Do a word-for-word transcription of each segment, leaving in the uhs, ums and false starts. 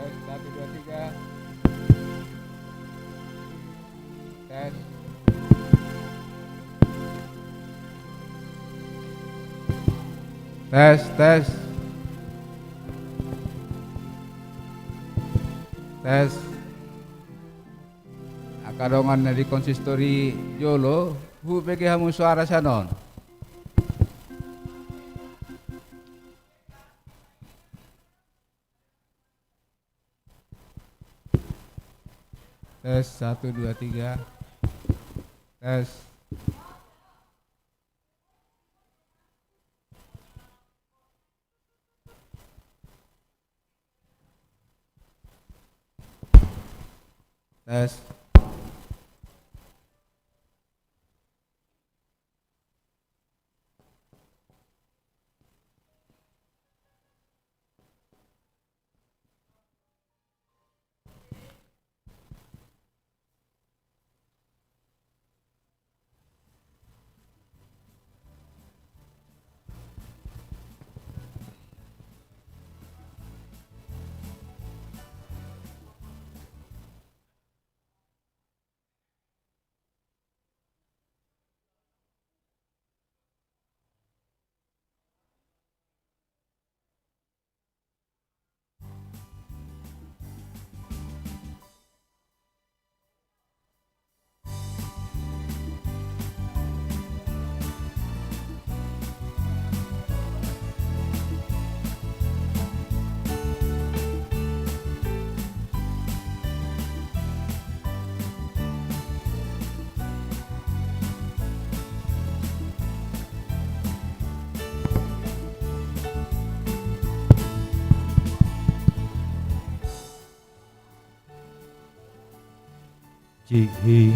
Satu, dua, tiga. Tes. Tes, tes. Tes. Angka dongan na di konsistori jolo, hubege hamu soara sian on. Tes, satu, dua, tiga. Tes. Tes. Jighi.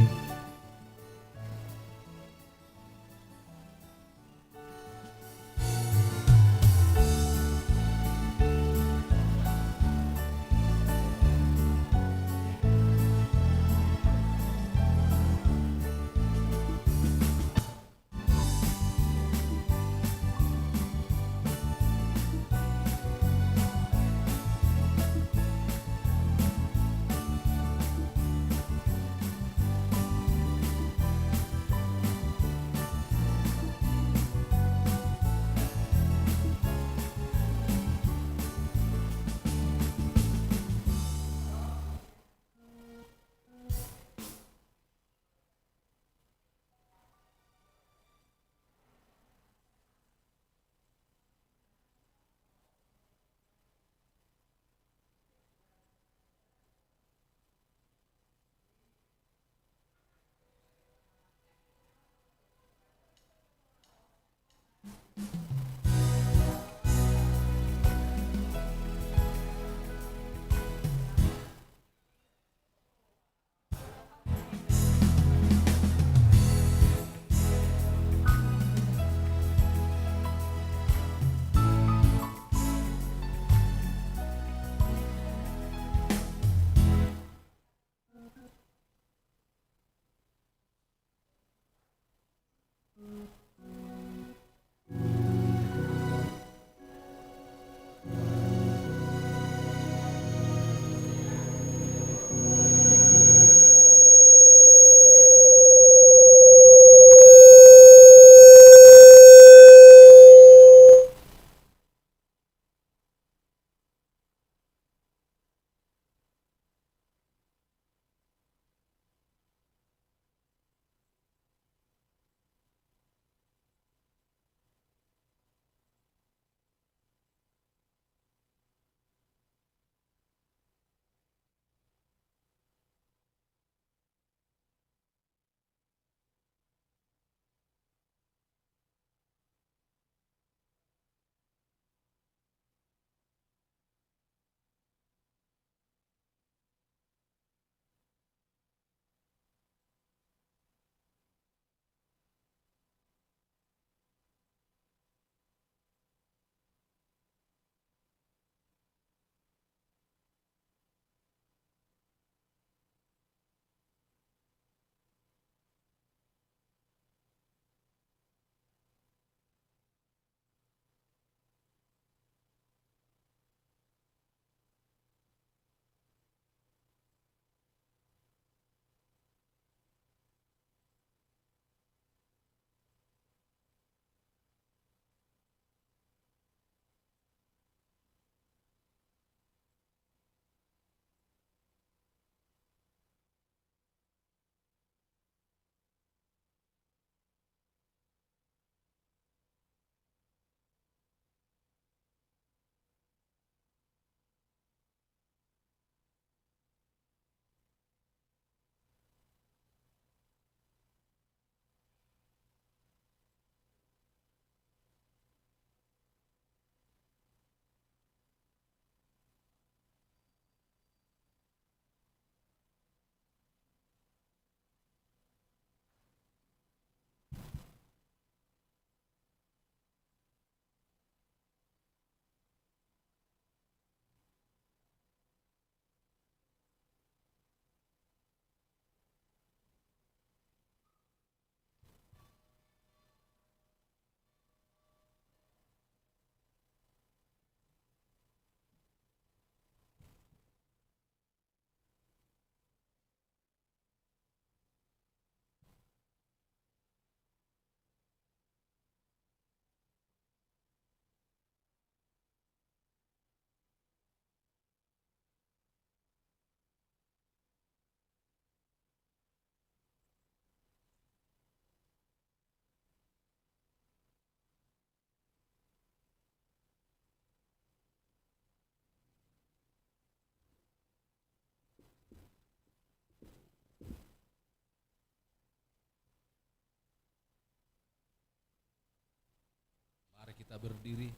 berdiri.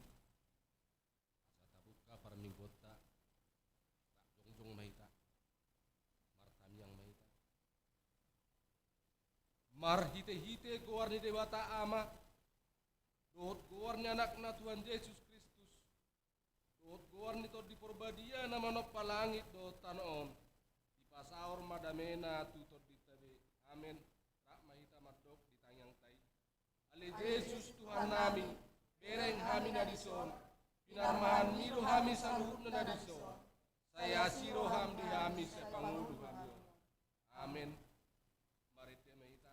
Asa tabuka parmingguonta, jongjong ma hita, martamiang ma hita. Marhitehite goar ni Debata Ama, dohot goar ni Anakna Tuhan Jesus Kristus, dohot goar ni Tondi Parbadia na manompa langit dohot tano on, dipasaor ma damena tu tondinta be. Amen. Rap ma hita mandok di tangiangta i. Ale Jesus Tuhannami, bereng hami na dison, pinarmahanmi do hami saluhutna na dison, sai asi roham di hami sian pangolu hami on. Amen. Marende ma hita.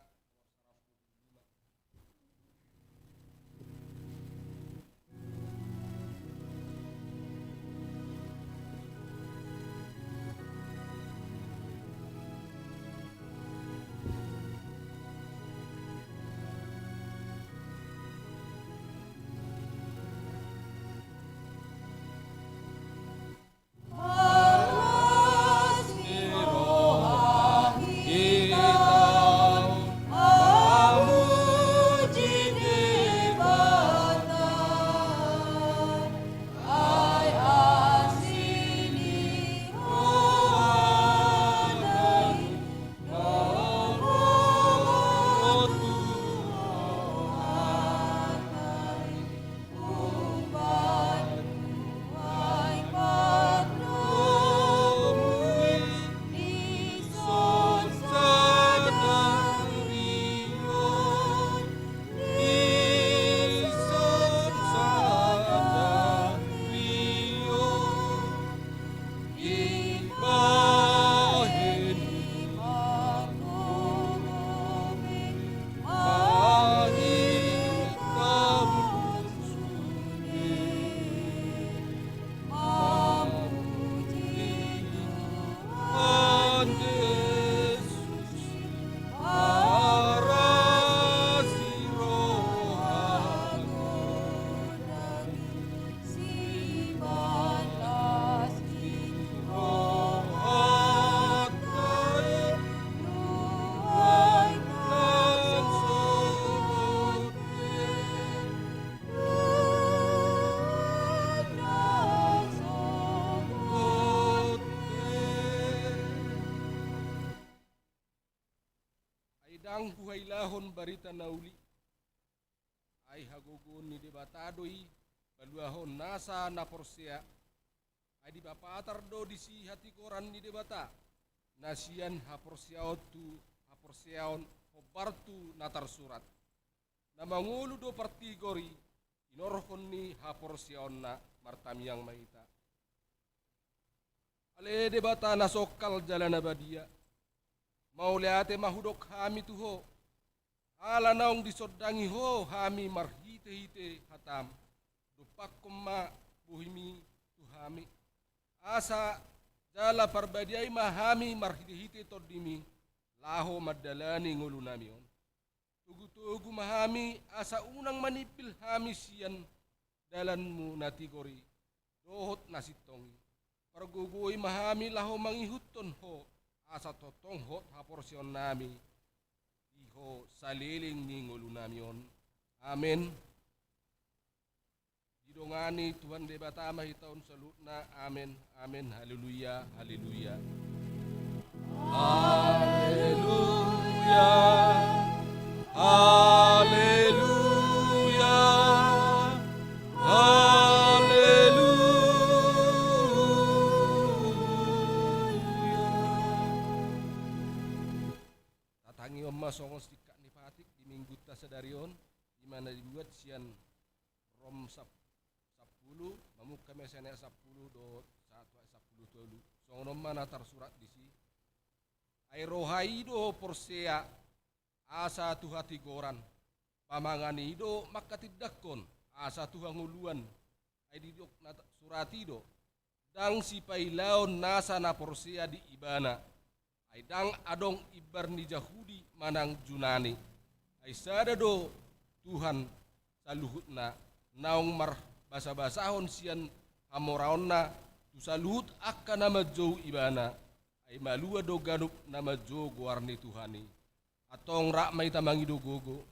Ai ndang huhailahon barita na uli. Ai hagogoon ni Debata do i paluahon nasa na porsea. Ai dipapatar do disi hatigoran ni Debata, na sian haporseaon tu haporseaon, hombar tu na tarsurat. Na mangolu do partigor i, inorhon ni haporseaonna. Martamiang ma hita. Ale Debata na songkal jala na badia, mauliate ma hudok hami tu Ho, ala naung disondangi Ho hami marhitehite hatam. Dompakkon ma bohimi tu hami, asa jala parbadiai ma hami marhitehite Tondimi, laho mandalani ngolunami on. Togutogu ma hami asa unang manimpil hami sian dalanmu na tigor i dohot na sintong i. Pargogoi ma hami laho mangihuthon Ho, asa tongtong hot haporseaonnami di Ho saleleng ni ngolunami on. Amen. Didongani Tuhan Debata ma hita on saluhutna. Amen, amen, haleluya, haleluya. Haleluya, haleluya, haleluya. Tatangihon ma songon singkat ni patik di minggunta sadari on, di mana dibuat sian Rom sap-, sampulu, mamungka ma sian ayat sampulu dohot sahat tu ayat sampulu tolu. Songon on ma na tarsurat disi. Ai roha i do porsea, asa tu hatigoran. Pamangan i do manghatindanghon, asa tu hangoluan. Ai didok na ta-, surat i do, ndang sipailaon nasa na porsea di Ibana. Ai ndang adong imbar ni Jahudi manang Junani. Ai sada do Tuhan saluhutna, naung marbasabasahon sian hamoraonna tu saluhut angka na manjou Ibana. Ai malua do ganup na manjou goar ni Tuhan i. Antong rap ma hita mangido gogo.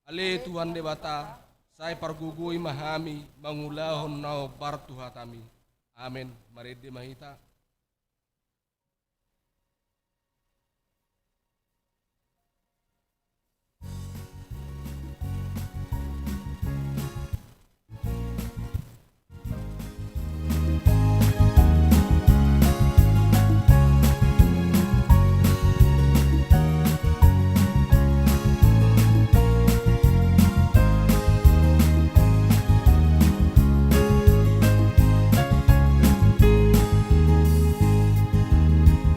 Ale Tuhan Debata, Sai pargogoi ma hami mangulahon na hombar tu hatami. Amen. Marende ma hita.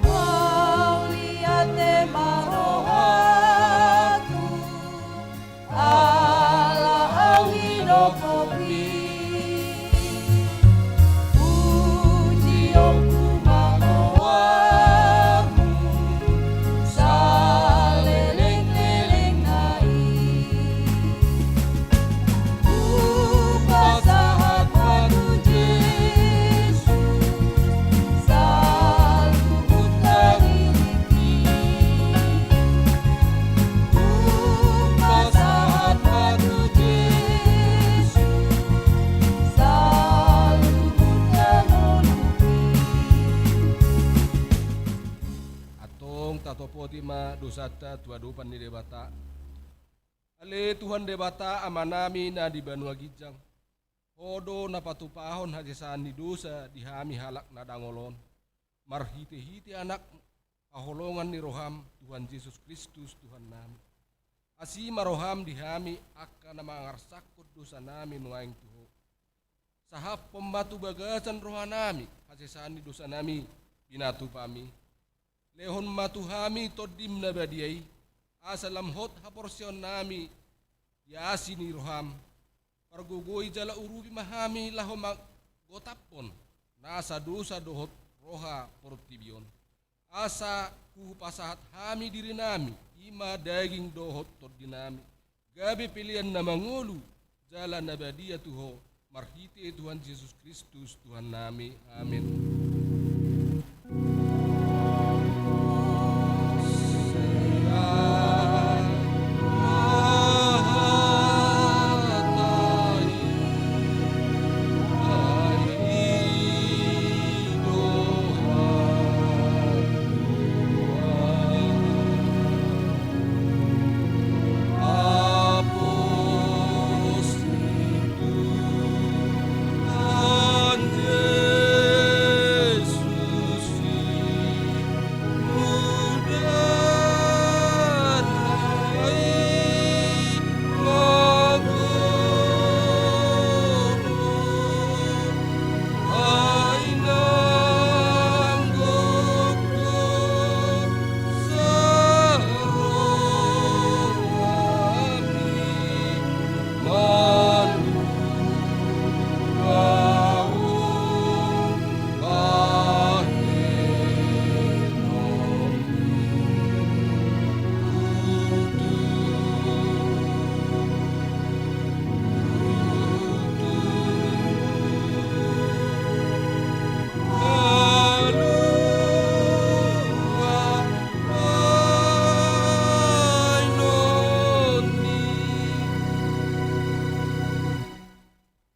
Mauliate ma rohangku, ala au hidop i. Pujionku ma goarmu, saleleng-lelengna i. Hupasahat ma tu Jesus, saluhut na diriku. Hupasahat ma tu Jesus, saluhut na ngolungku. Antong tatopoti ma dosanta tu adopan ni Debata. Ale Tuhan Debata, Amanami na di banua ginjang, Ho do na patupahon hasesaan ni dosa di hami halak na dangol on, marhite-hite Anakmu, haholongan ni roham, Tuhan Jesus Kristus, Tuhannami. Asi ma roham di hami angka na mangarsakkon dosanami nuaeng tu Ho. Sahaphon ma tu bagasan rohanami hasesaan ni dosanami pinatupami. Lehon ma tu hami Tondim na badia i, asa lam hot haporseaonnami di asi ni roham. Pargogoi jala urupi ma hami laho manggotaphon nasa dosa dohot roha portibi on. Asa hupasahat hami dirinami, i ma daging dohot tondinami, gabe pelean na mangolu jala na badia tu Ho, marhite Tuhan Jesus Kristus, Tuhannami. Amen.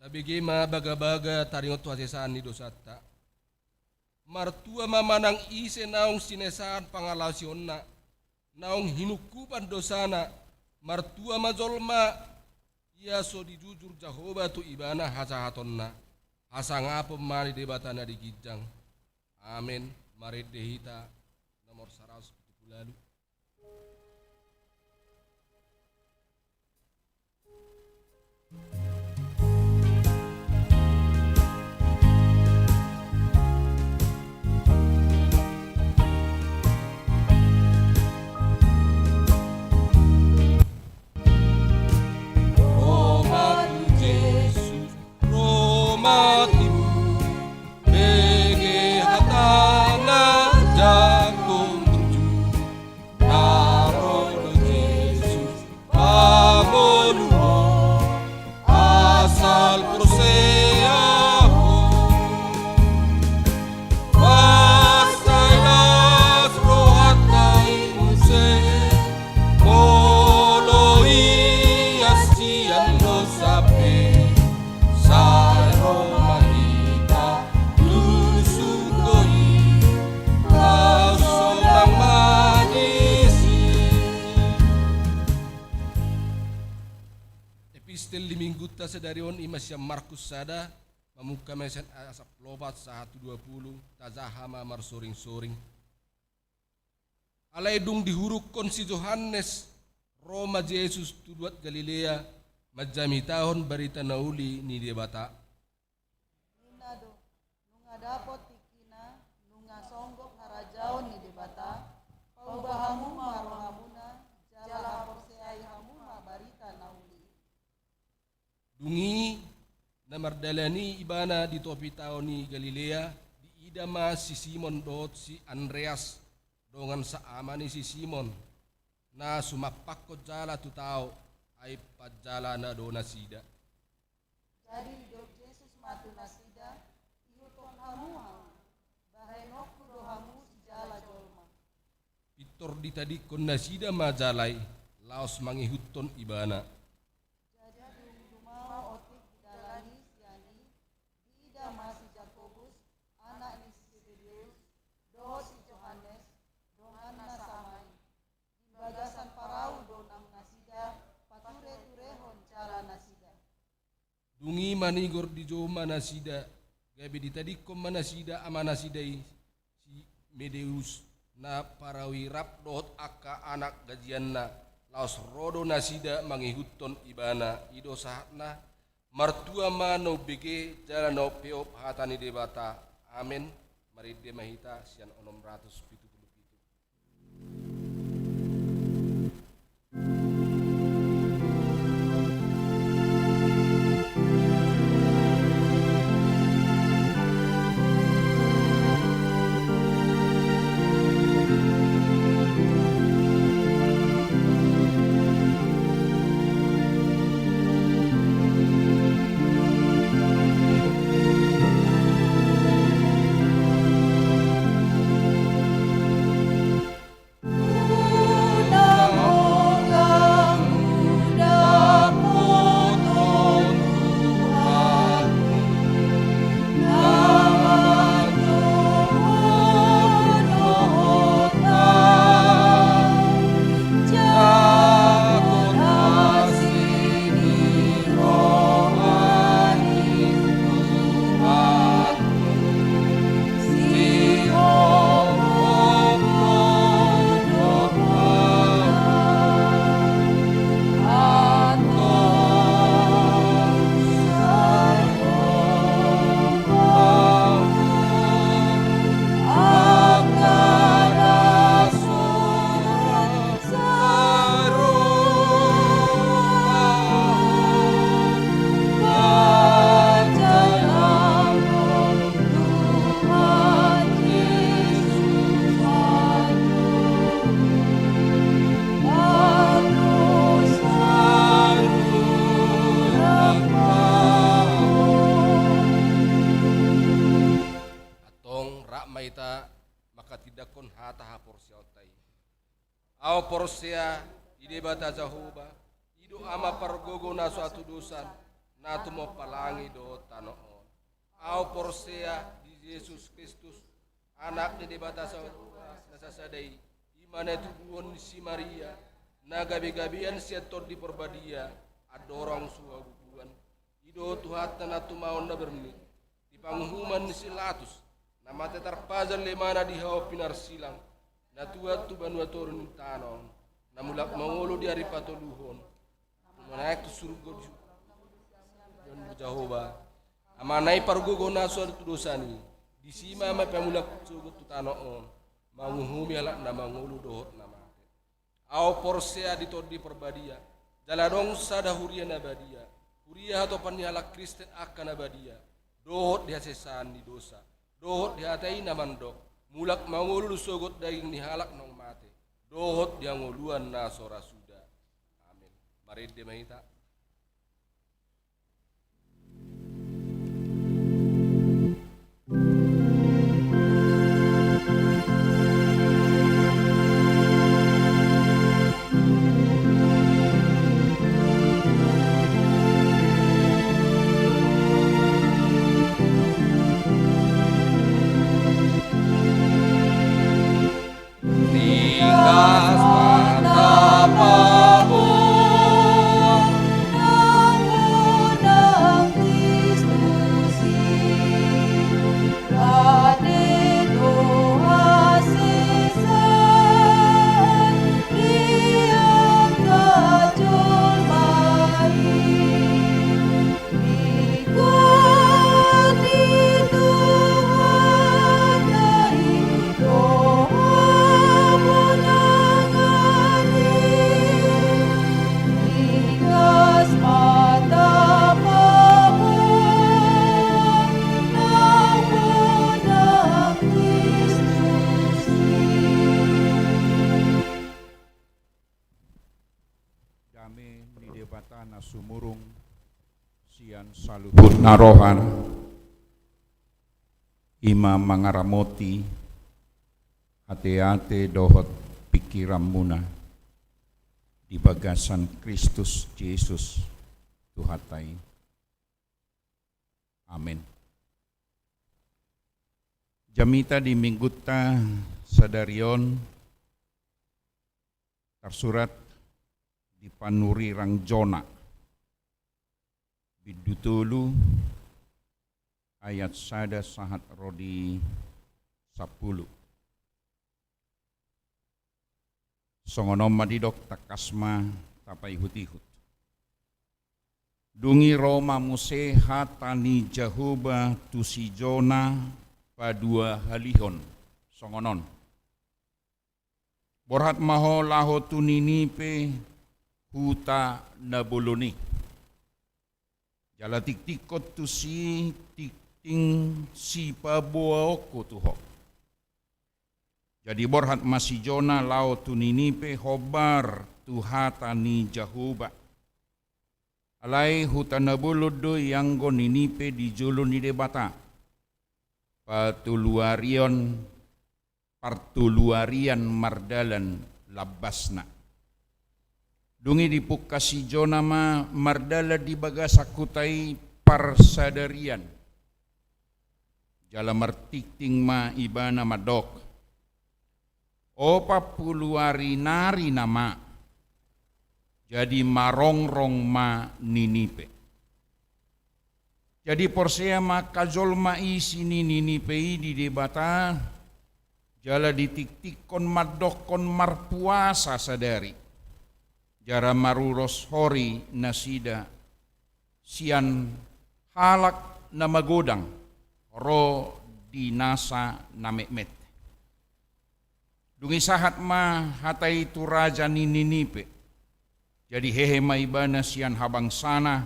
Tabege ma bagabaga taringot tu hasesaan ni dosanta. Martua ma manang ise naung sinesaan pangalaosionna, naung hinungkupan dosana, martua ma jolma, ia so dijujur Jahowa tu ibana hajahatonna. Hasangapon ma ni Debata na di ginjang. Amen. Marende hita, nomor saratus pitu pulu ualu. Hita sadari on i ma sian Markus sada, mamungka ma sian ayat sampulu opat sahat tu dua pulu, tajaha ma marsoring-soring. Alai dung dihurukkon si Johannes, ro ma Jesus tu luat Galilea, manjamitahon barita na uli ni Debata. Ninna do, nunga dapot tingkina, nunga songgop harajaon ni Debata, pauba hamu ma rohamuna, jala haporseai hamu ma barita na uli i. Dung i, na mardalan i ibana di topi tao ni Galilea, diida ma si Simon dohot si Andreas, dongan saama ni si Simon, na sumampakkon jala tu tao, ai panjalana do nasida. Jadi didok Jesus ma tu nasida, ihuthon hamu ahu, bahenonku do hamu sijala jolma. Pintor ditadingkon nasida ma jala i, laos mangihuthon ibana. Jadi dung dumao otik di dalan i sian i, diida ma si Jakobus, anak ni si Sebedeus, dohot si Johannes, donganna saama i. Di bagasan parau do nang nasida pature-turehon jala nasida. Dung i manigor dijou ma nasida, gabe ditadingkon ma nasida ama nasida i, si Sebedeus, na parau i rap dohot angka anak gajianna, laos ro do nasida mangihuthon ibana. I do sahatna. Martua ma na umbege jala na umpeop hata ni Debata. Amen. Marende ma hita sian onom ratus pitu pulu pitu. Antong rap ma hita manghatindanghon hata haporseaonta i. Ahu porsea di Debata Jahowa, i do Ama pargogo na so hatudosan, na tumompa langit dohot tano on. Ahu porsea di Jesus Kristus, Anak ni Debata Jahowa na sasada i, i ma na itubuhon ni si Maria, na gabe-gabean sian Tondi Parbadia, andorang so habubuhan. I do Tuhanta na tumaon na bernit, di panguhuman ni si Pilatus, na mate tarpajal lemana di hau pinarsilang, na tuat tu banua toru ni tano on, na mulak mangolu di ari patoluhon, na manaek tu surgo di surgo ni Jahowa, Amana i pargogo na so hatudosan i, disi ma Ama pamulak sogot tu tano on, manguhumi halak na mangolu dohot na mate. Ahu porsea di Tondi Parbadia, jala adong sada huria na badia, huria hatopan ni halak Kristen angka na badia, dohot di hasesaan ni dosa, dohot di hata i na mandok, mulak mangolu sogot daging ni halak naung mate, dohot di hangoluan na so ra suda. Amen. Marende ma hita. Tikas mantap paboa, Na sumurung sian saluhutna roha, i ma mangaramoti ateate dohot pingkiranmuna di bagasan Kristus Jesus Tuhanta i. Amen. Jamita di Minggunta sadari on tarsurat di panurirang Jona, bindu tolu, ayat sada sahat ro di sampulu. Songon on ma didok, tangkas ma tapaihut-ihut. Dung i ro ma muse hata ni Jahowa tu si Jona paduahalihon songon on: Borhat ma ho laho tu Ninive, huta na bolon i. Jala tingtingkon tusi tingting sipaboaonku tu ho. Jadi borhat ma si Jona laho tu Ninive hombar tu hata ni Jahowa. Alai huta na bolon do ianggo Ninive di jolo ni Debata, patoluarion, partoluarian mardalan lambasna. Dung i dipungka si Jona ma mardalan di bagasan huta i parsadarian. Jala martingting ma ibana mandok: Opat pulu ari nari nama, jadi marongrong ma Ninive. Jadi porsea ma angka jolma isi ni Ninive i di Debata, jala ditingtingkon mandokkon marpuasa sadari, jala marulos hori nasida sian halak na magodang ro di nasa na metmet. Dung i sahat ma hata i tu raja ni Ninive. Jadi hehe ma ibana sian habangsana,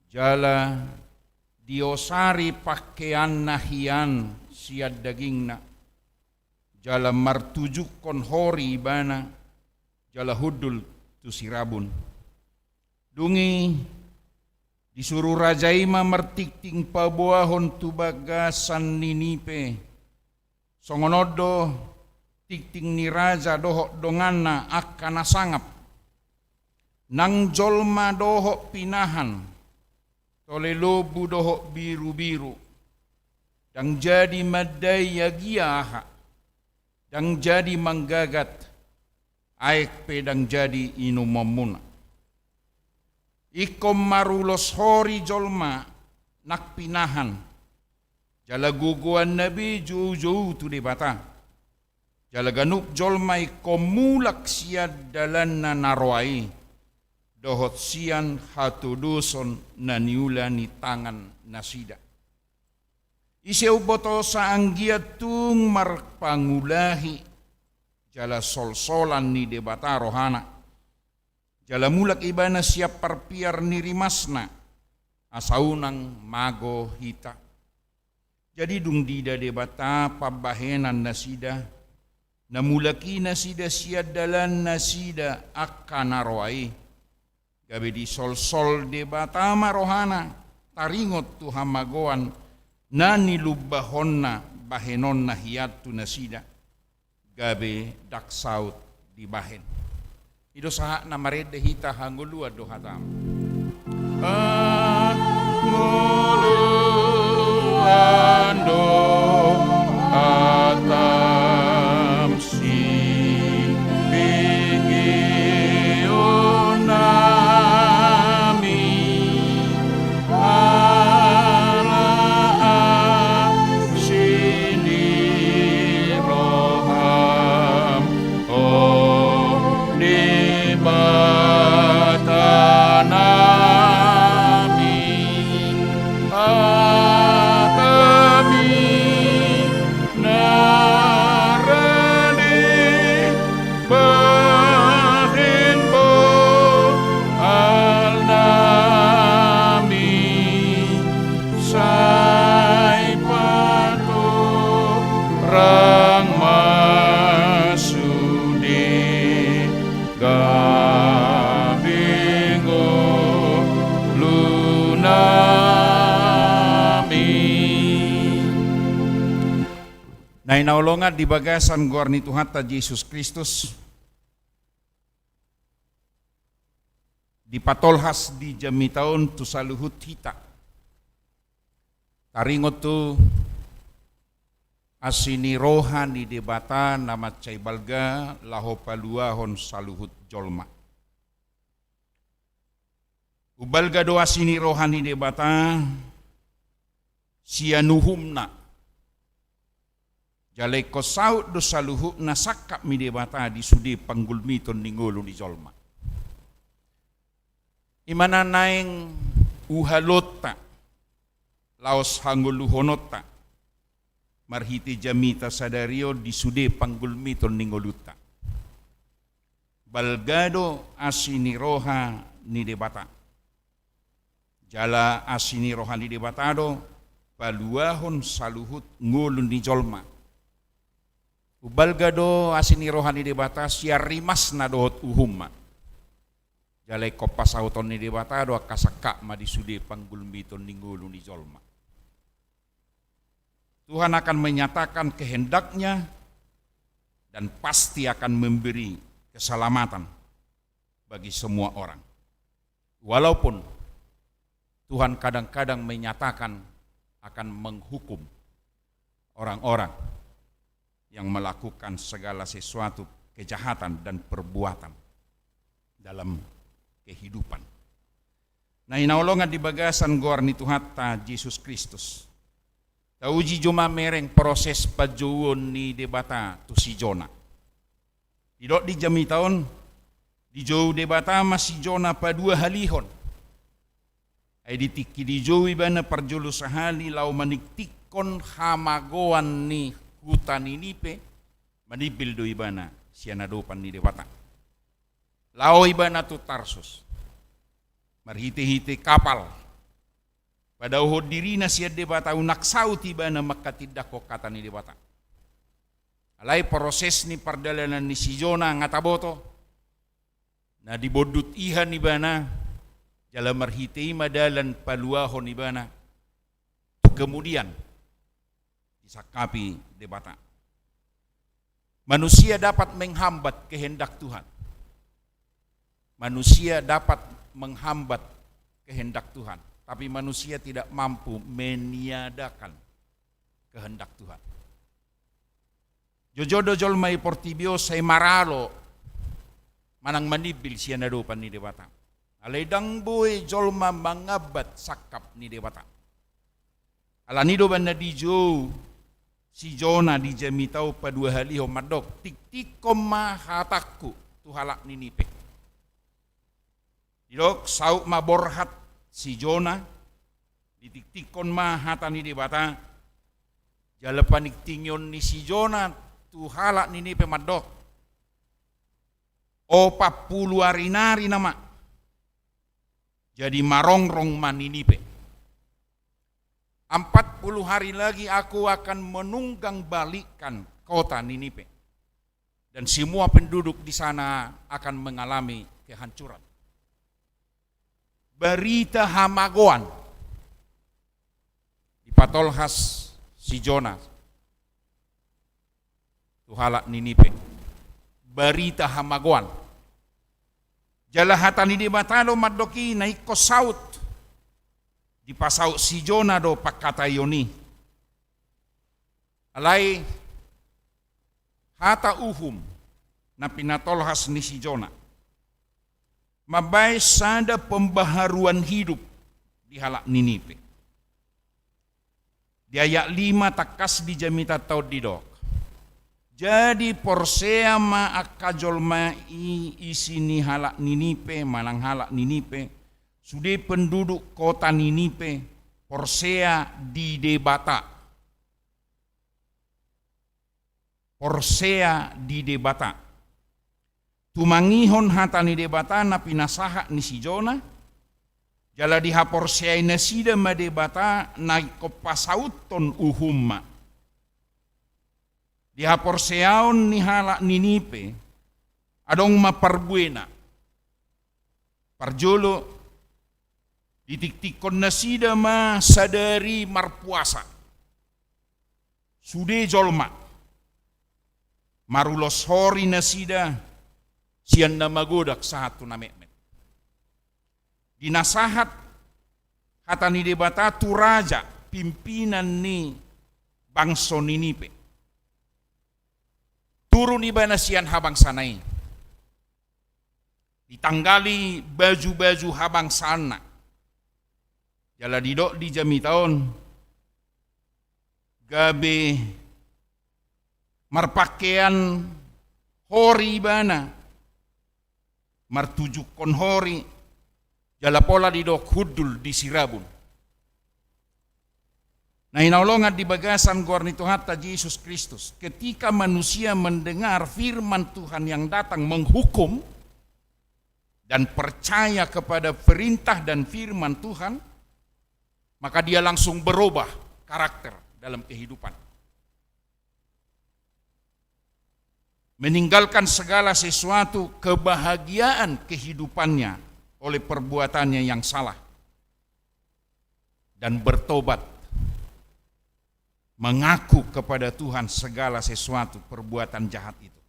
jala diosari pangkeanna hian sian dagingna, jala martujungkon hori ibana, jala hundul tu sirabun. Dung i disuru raja i ma martingting paboahon tu bagasan Ninive. Songon on do tingting ni raja dohot donganna angka na sangap: Nang jolma dohot pinahan, tole lombu dohot birubiru, ndang jadi mandai agia aha, ndang jadi manggagat, aek pe ndang jadi inumonmuna. Ingkon marulos hori jolma nang pinahan, jala gogoanna be joujou tu Debata. Jala ganup jolma ingkon mulak sian dalanna na roa i, dohot sian hatodoson na niula ni tangan nasida. Ise umbotosa anggiat tung marpangulahi jala solsolan ni Debata rohana, jala mulak ibana sian parpiar ni rimasna, asa unang mago hita. Jadi dung diida Debata pambahenan nasida, na mulak i nasida sian dalan nasida angka na roa i, gabe disolsol Debata ma rohana, taringot tu hamagoan na nilumbahonna bahenonna hian tu nasida, gabe ndang saut dibahen. I do sahat na marende hita, hangoluan do hatam. Hangoluan do hatam sipingkionnami. Ala asi ni roham, o Debata nami, hami na rade bahen boal nami, sai patorang ma sude gabe ngo Na hinaholongan di bagasan goar ni Tuhanta Jesus Kristus, dipatolhas di jamita on tu saluhut hita. Taringot tu asi ni roha ni Debata na mansai balga laho paluahon saluhut jolma. Umbalga do asi ni roha ni Debata sian uhumna. Jala ingkon saut do saluhutna sangkap ni Debata di sude panggulmiton ni ngolu ni jolma. I ma na naeng uhalaonta laos hangoluhononta marhite jamita sadari on di sude panggulmiton ni ngolunta. Balga do asi ni roha ni Debata. Jala asi ni roha ni Debata do paluahon saluhut ngolu ni jolma. Umbalga do asi ni roha ni Debata sian rimasna dohot uhumna. Jala ingkon pasauton ni Debata do angka sangkapna di sude panggulmiton ni ngolu ni jolma. Tuhan akan menyatakan kehendak-Nya dan pasti akan memberi keselamatan bagi semua orang. Walaupun Tuhan kadang-kadang menyatakan akan menghukum orang-orang yang melakukan segala sesuatu kejahatan dan perbuatan dalam kehidupan. Na hinaholongan di bagasan goar ni Tuhanta Jesus Kristus, tauji jo ma mereng proses panjouon ni Debata tu si Jona. Didok di jamita on, dijou Debata ma si Jona paduahalihon. Ai di tingki dijou ibana parjolo sahali laho maningtinghon hamagoan ni huta Ninive, manimbil do ibana sian adopan ni Debata. Laho ibana tu Tarsus marhite-hite kapal. Padaohon dirina sian Debata unang saut ibana manghatindanghon hata ni Debata. Alai proses ni pardalanan ni si Jona nga taboto. Na dibondut ihan ibana, jala marhite i ma dalan paluahon ibana. Kemudian disangkapi Debata. Manusia dapat menghambat kehendak Tuhan. Manusia dapat menghambat kehendak Tuhan, tapi manusia tidak mampu meniadakan kehendak Tuhan. Joujou do jolma i portibi on sai maralo manang manimbil sian adopan ni Debata. Alai ndang boi jolma mangambat sangkap ni Debata. Alani do umbahen na dijou si Jona di jamita on paduahalihon mandok, tingtinghon ma hatangku tu halak Ninive. Didok, saut ma borhat si Jona, ditingtinghon ma hata ni Debata. Jala paningtingion ni si Jona tu halak Ninive mandok, opat pulu ari nari nama, jadi marongrong ma Ninive. Empat puluh hari lagi aku akan menunggangbalikkan kota Ninive, dan semua penduduk di sana akan mengalami kehancuran. Barita hamagoan dipatolhas si Jona tu halak Ninive. Barita hamagoan. Jala hata ni Debata do mandok i na ingkon saut. Dipasaut si Jona do pangkataion i. Alai hata uhum na pinatolhas ni si Jona mambahen sada pembaharuan hidup di halak Ninive. Di ayat lima tangkas di jamitanta on didok, jadi porsea ma angka jolma i isi ni halak Ninive manang halak Ninive, sude penduduk kota Ninive porsea di Debata. Porsea di Debata. Tumangihon hata ni Debata na pinasahat ni si Jona, jala dihaporseai nasida ma Debata na ingkon pasauthon uhumna. Di haporseaon ni halak Ninive adong ma parbuena. Parjolo, ditingtinghon nasida ma sadari marpuasa. Sude jolma. Marulos hori nasida sian na magodang sahat tu na metmet. Di na sahat hata ni Debata tu raja, pimpinan ni bangso Ninive. Turun ibana sian habangsana i. Ditanggali baju-baju habangsaanna. Jala didok di jamita on, gabe marpangkean hori ibana, martujungkon hori, jala pola didok hundul di sirabun. Na hinaholongan di bagasan goar ni Tuhanta Jesus Kristus, ketika manusia mendengar firman Tuhan yang datang menghukum dan percaya kepada perintah dan firman Tuhan, maka dia langsung berubah karakter dalam kehidupan. Meninggalkan segala sesuatu kebahagiaan kehidupannya oleh perbuatannya yang salah, dan bertobat, mengaku kepada Tuhan segala sesuatu perbuatan jahat itu.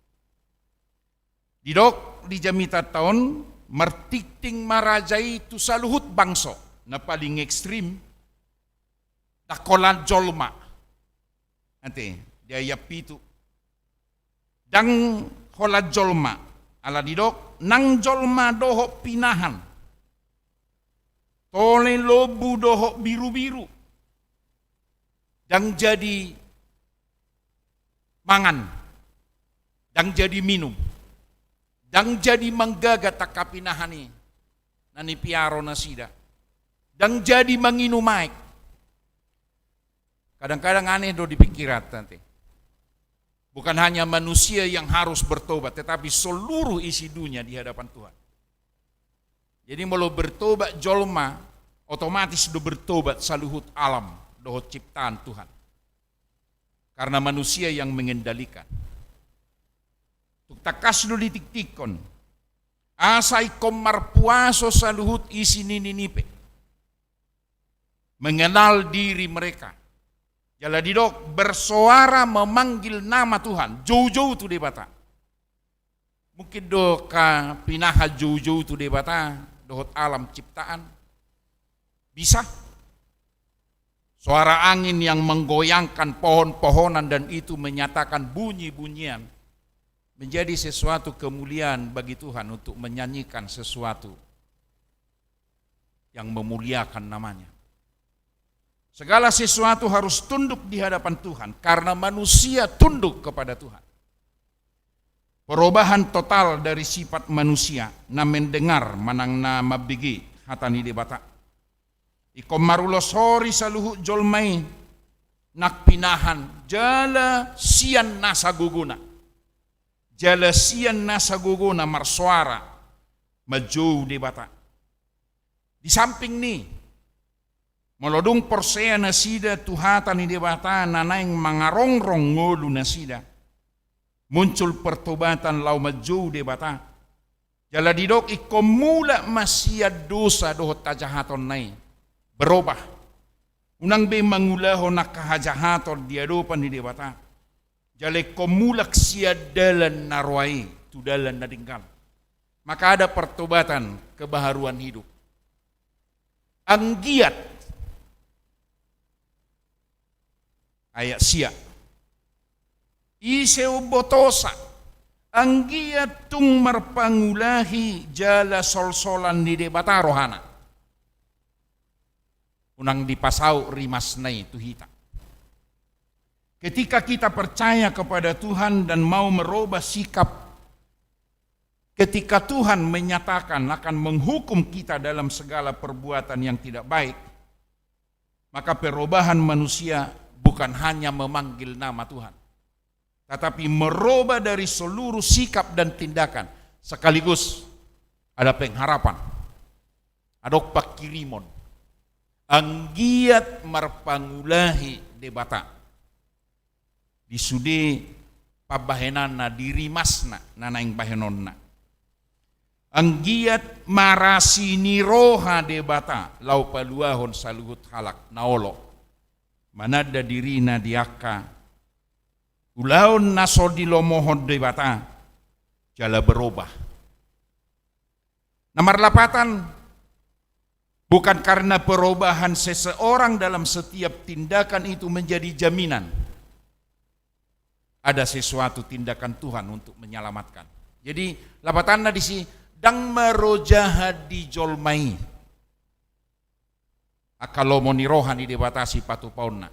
Didok di jamitanta on, martingting ma raja i tu saluhut bangso, na paling ekstrim, ndang holan jolma. Ate, di ayat pitu. Ndang holan jolma, ala didok, nang jolma dohot pinahan, tole, lombu dohot birubiru, ndang jadi mangan, ndang jadi minum, ndang jadi manggagat angka pinahan i na nipiaro nasida, ndang jadi manginum aek. Kadang-kadang aneh do di pingkiranta, ate. Bukan hanya manusia yang harus bertobat, tetapi seluruh isi dunia di hadapan Tuhan. Jadi molo bertobat jolma, otomatis do bertobat saluhut alam dohot ciptaan Tuhan. Karena manusia yang mengendalikan. Tung tangkas do ditingtinghon, asa ingkon marpuaso saluhut isi ni Ninive, mengenal diri mereka. Jala didok, bersoara memanggil nama Tuhan, joujou tu Debata. Mungkin do angka pinahan joujou tu Debata dohot alam ciptaan? Bisa. Suara angin yang menggoyangkan pohon-pohonan dan itu menyatakan bunyi-bunyian menjadi sesuatu kemuliaan bagi Tuhan untuk menyanyikan sesuatu yang memuliakan nama-Nya. Segala sesuatu harus tunduk di hadapan Tuhan, karena manusia tunduk kepada Tuhan. Perubahan total dari sifat manusia na mendengar manang na mambege hata ni Debata. Ingkon marulos hori saluhut jolma i, nang pinahan, jala sian nasa gogona. Jala sian nasa gogona marsoara manjou Debata. Di samping ni, molo dung porsea nasida tu hata ni Debata na naeng mangarongrong ngolu nasida, muncul pertobatan laho manjou Debata. Jala didok, ingkon mulak ma sian dosa dohot hajahatonna i, berubah. Unang be mangulahon angka hajahaton di adopan ni Debata. Jala ingkon mulak sian dalan na roa i tu dalan na denggan. Maka ada pertobatan, kebaharuan hidup. Anggiat, ayat sia, ise umbotosa, anggiat tung marpangulahi jala solsolan ni Debata rohana. Unang dipasaut rimasna i tu hita. Ketika kita percaya kepada Tuhan dan mau merubah sikap, ketika Tuhan menyatakan akan menghukum kita dalam segala perbuatan yang tidak baik, maka perubahan manusia bukan hanya memanggil nama Tuhan, tetapi merubah dari seluruh sikap dan tindakan, sekaligus ada pengharapan. Adong pangkirimon. Anggiat marpangulahi Debata di sude pambahenanna, di rimasna na naeng bahenonna. Anggiat marasi ni roha Debata laho paluahon saluhut halak na olo mananda dirina di angka Ulaon na so dilomohon Debata jala berubah. Na marlapatan, bukan karena perubahan seseorang dalam setiap tindakan itu menjadi jaminan ada sesuatu tindakan Tuhan untuk menyelamatkan. Jadi, lapatanna disi, ndang marojahan di jolma i angka lomo ni roha ni Debata sipatupaonna.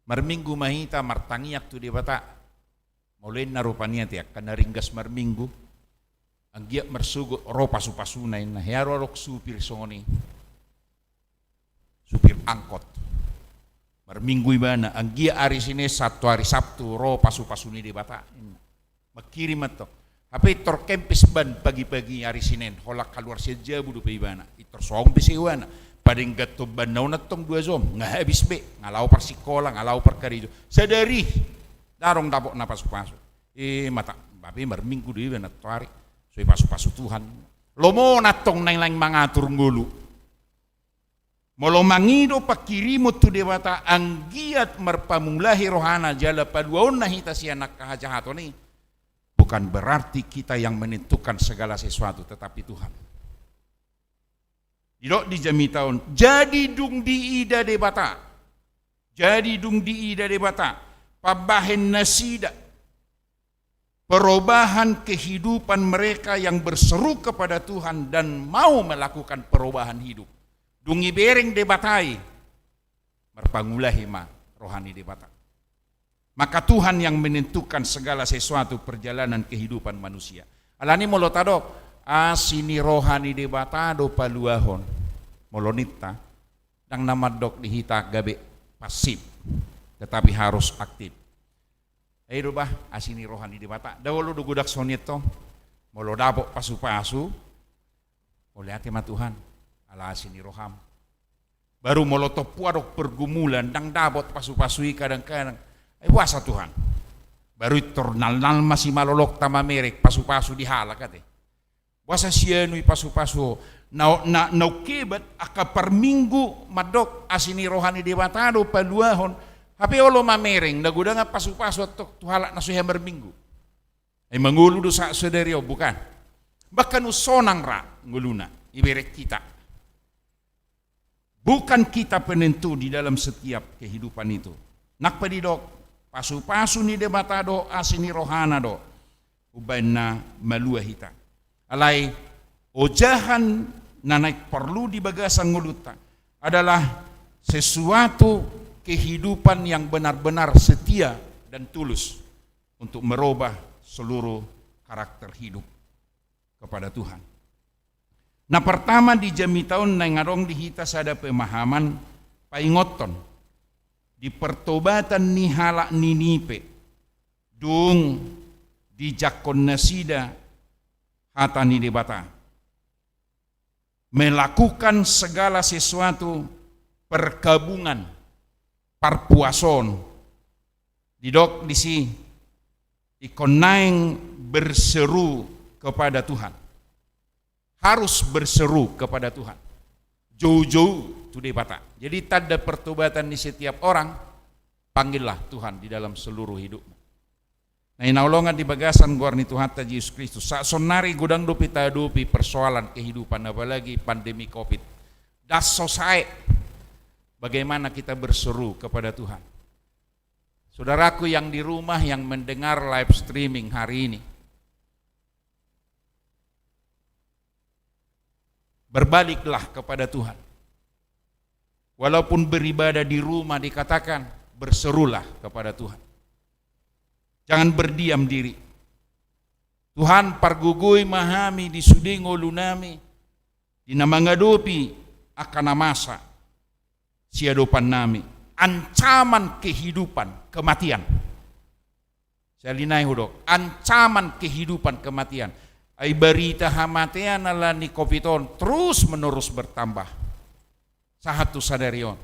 Marminggu ma hita martangiang tu Debata. Molo inna rupani ate angka na ringgas marminggu, anggiat marsogot ro pasupasuna inna, hea ro adong supir songon i. Supir angkot. Marminggu ibana, anggiat ari Sinen sahat tu ari Sabtu ro pasupasu ni Debata inna. Mangkirim antong. Hape tor kempes ban pagi-pagi ari Sinen, holan kaluar sian jabu dope ibana. Tor so adong be sewana. Padenggan tong ban na on antong dua jom, nga habis be, nga laho parsikola, nga laho parkarejo. Sadari, ndang adong dapotna pasupasu. E, mata, babe marminggu do ibana tu ari. So dipasupasu Tuhan. Lomona antong naeng-naeng mangatur ngolu. Molo mangido pangkirimon tu Debata anggiat marpamulahi rohana jala paluaonna hita sian angka hajahaton i, bukan berarti kita yang menentukan segala sesuatu, tetapi Tuhan. Didok di jamita on, jadi dung diida Debata. Jadi dung diida Debata, pambahen nasida perubahan kehidupan mereka yang berseru kepada Tuhan dan mau melakukan perubahan hidup. Dung ibereng Debata i, marpangulahi ma roha ni Debata. Maka Tuhan yang menentukan segala sesuatu perjalanan kehidupan manusia. Alani molo tadok, asi ni roha ni Debata do paluahon. Molo ninta, ndang na mandok di hita gabe pasif, tetapi harus aktif. Ai do bah, asi ni roha ni Debata. Ndang olo do godang songon i tong. Molo dapot pasupasu, mauliate ma Tuhan, ala asi ni roham. Baru molo tompu adong pergumulan, ndang dapot pasupasu i kadang-kadang. Ai boasa Tuhan. Baru i tor nalnal ma simalolokta mamereng pasupasu di halak ate. Boasa sianu i pasupasu ho. Na, na, na ungkebat angka parminggu mandok asi ni roha ni Debata do paluahon. Hape olo mamereng, na godangan pasupasu antong tu halak na so hea marminggu. Ai mangolu do sa-, sadari on, bukan. Bahkan usonang ra ngoluna, ibereng hita. Bukan kita penentu di dalam setiap kehidupan itu. Nang pe didok, pasupasu ni Debata do, asi ni rohana do, umbahen na malua hita. Alai, ojahan na naeng porlu di bagasan ngolunta adalah sesuatu kehidupan yang benar-benar setia dan tulus untuk merubah seluruh karakter hidup kepada Tuhan. Na pertama, di jamita on naeng adong di hita sada pemahaman, paingothon di pertobatan ni halak Ninive, dung dijangkon nasida hata ni Debata. Melakukan segala sesuatu, perkabungan, parpuason. Didok disi, ingkon naeng berseru kepada Tuhan. Harus berseru kepada Tuhan. Joujou tu Debata. Jadi tanda pertobatan di setiap orang, panggillah Tuhan di dalam seluruh hidupmu. Na hinaholongan di bagasan goar ni Tuhanta Jesus Kristus. Saonari godang dope tahadopi persoalan kehidupan, apalagi pandemi covid. Das so sae. Bagaimana kita berseru kepada Tuhan? Saudaraku yang di rumah yang mendengar live streaming hari ini, berbaliklah kepada Tuhan. Walaupun beribadah di rumah dikatakan, berserulah kepada Tuhan. Jangan berdiam diri. Tuhan, pargogoi ma hami di sude ngolunami, di na mangadopi angka na masa siadopannami, ancaman kehidupan, kematian. Sahali nai hudok, ancaman kehidupan, kematian. Ai barita hamatean ala ni covid on terus menerus bertambah. Sahat tu sadari on.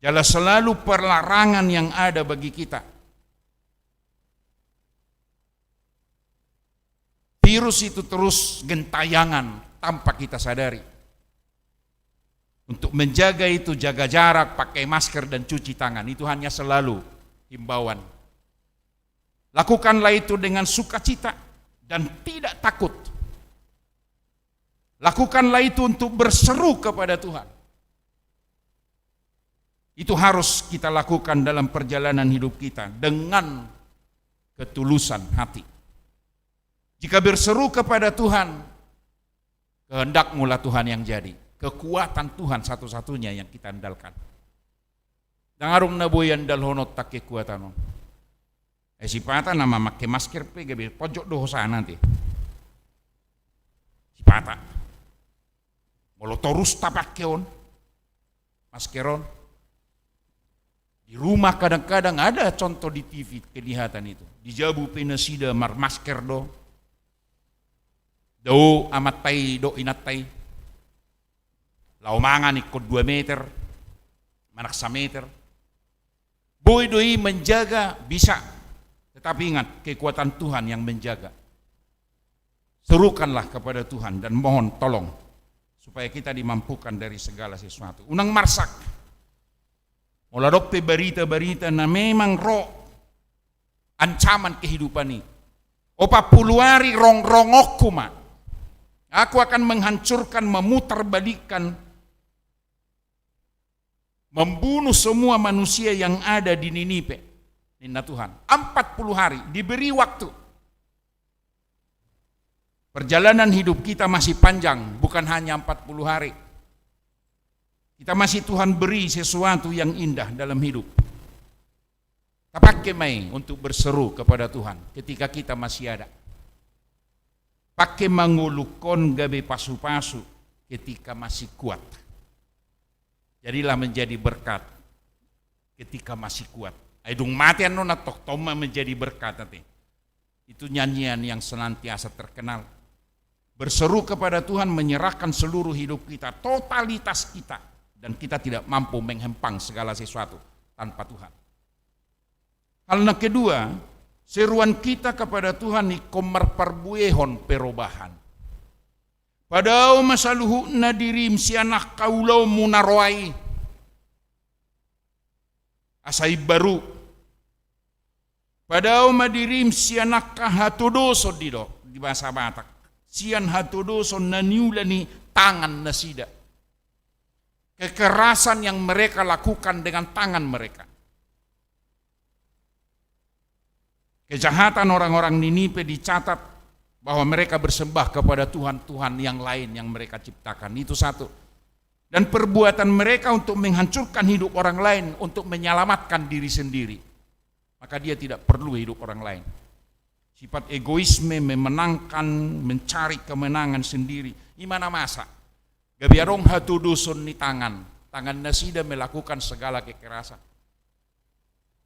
Jala selalu perlarangan yang ada bagi kita. Virus itu terus gentayangan tanpa kita sadari. Untuk menjaga itu, jaga jarak, pakai masker, dan cuci tangan. Itu hanya selalu himbauan. Lakukanlah itu dengan sukacita dan tidak takut. Lakukanlah itu untuk berseru kepada Tuhan. Itu harus kita lakukan dalam perjalanan hidup kita dengan ketulusan hati. Jika berseru kepada Tuhan, kehendak-Mu lah Tuhan yang jadi. Kekuatan Tuhan satu-satunya yang kita andalkan. Ndang adong na boi andalhononta kekuatan on. Eh, sipata na mamake masker pe gabe pojok do hosana te. Sipata. Molo torus tapake on, masker on. Di rumah kadang-kadang ada contoh di T V kelihatan itu. Di jabu pe nasida marmasker do. Dao amanta i dohot inanta i. Laho mangan ingkon dua meter, manang sameter. Boi do i menjaga, bisa. Tetapi ingat, kekuatan Tuhan yang menjaga. Serukanlah kepada Tuhan dan mohon tolong supaya kita dimampukan dari segala sesuatu. Unang marsak. Molo adong pe barita-barita na memang ro ancaman kehidupan i. Opat pulu ari rongrongokku ma. Aku akan menghancurkan, memutarbalikkan, membunuh semua manusia yang ada di Ninive, ninna Tuhan. Empat puluh hari, diberi waktu. Perjalanan hidup kita masih panjang, bukan hanya empat puluh hari. Kita masih Tuhan beri sesuatu yang indah dalam hidup. Tapake ma i untuk berseru kepada Tuhan ketika kita masih ada. Pake ma ngolungkon gabe pasu-pasu ketika masih kuat. Jadilah menjadi berkat ketika masih kuat. Ai dung mate annon, tongtong ma menjadi berkat ate. Itu nyanyian yang senantiasa terkenal. Berseru kepada Tuhan, menyerahkan seluruh hidup kita, totalitas kita, dan kita tidak mampu menghempang segala sesuatu tanpa Tuhan. Hal na kedua, seruan kita kepada Tuhan ingkon marparbuehon perobahan. Padao ma saluhutna dirim sian angka ulaonmu na roa i. Asa imbaru. Padao ma dirim sian angka hatodoson, didok di bahasa Batak. Sian hatodoson na niula ni tangan nasida. Kekerasan yang mereka lakukan dengan tangan mereka. Kejahatan orang-orang Ninive dicatat bahwa mereka bersembah kepada tuhan-tuhan yang lain yang mereka ciptakan. Itu satu. Dan perbuatan mereka untuk menghancurkan hidup orang lain, untuk menyelamatkan diri sendiri. Maka dia tidak perlu hidup orang lain. Sifat egoisme, memenangkan, mencari kemenangan sendiri. I ma na masa. Gabe adong hatodoson ni tangan. Tangan nasida melakukan segala kekerasan.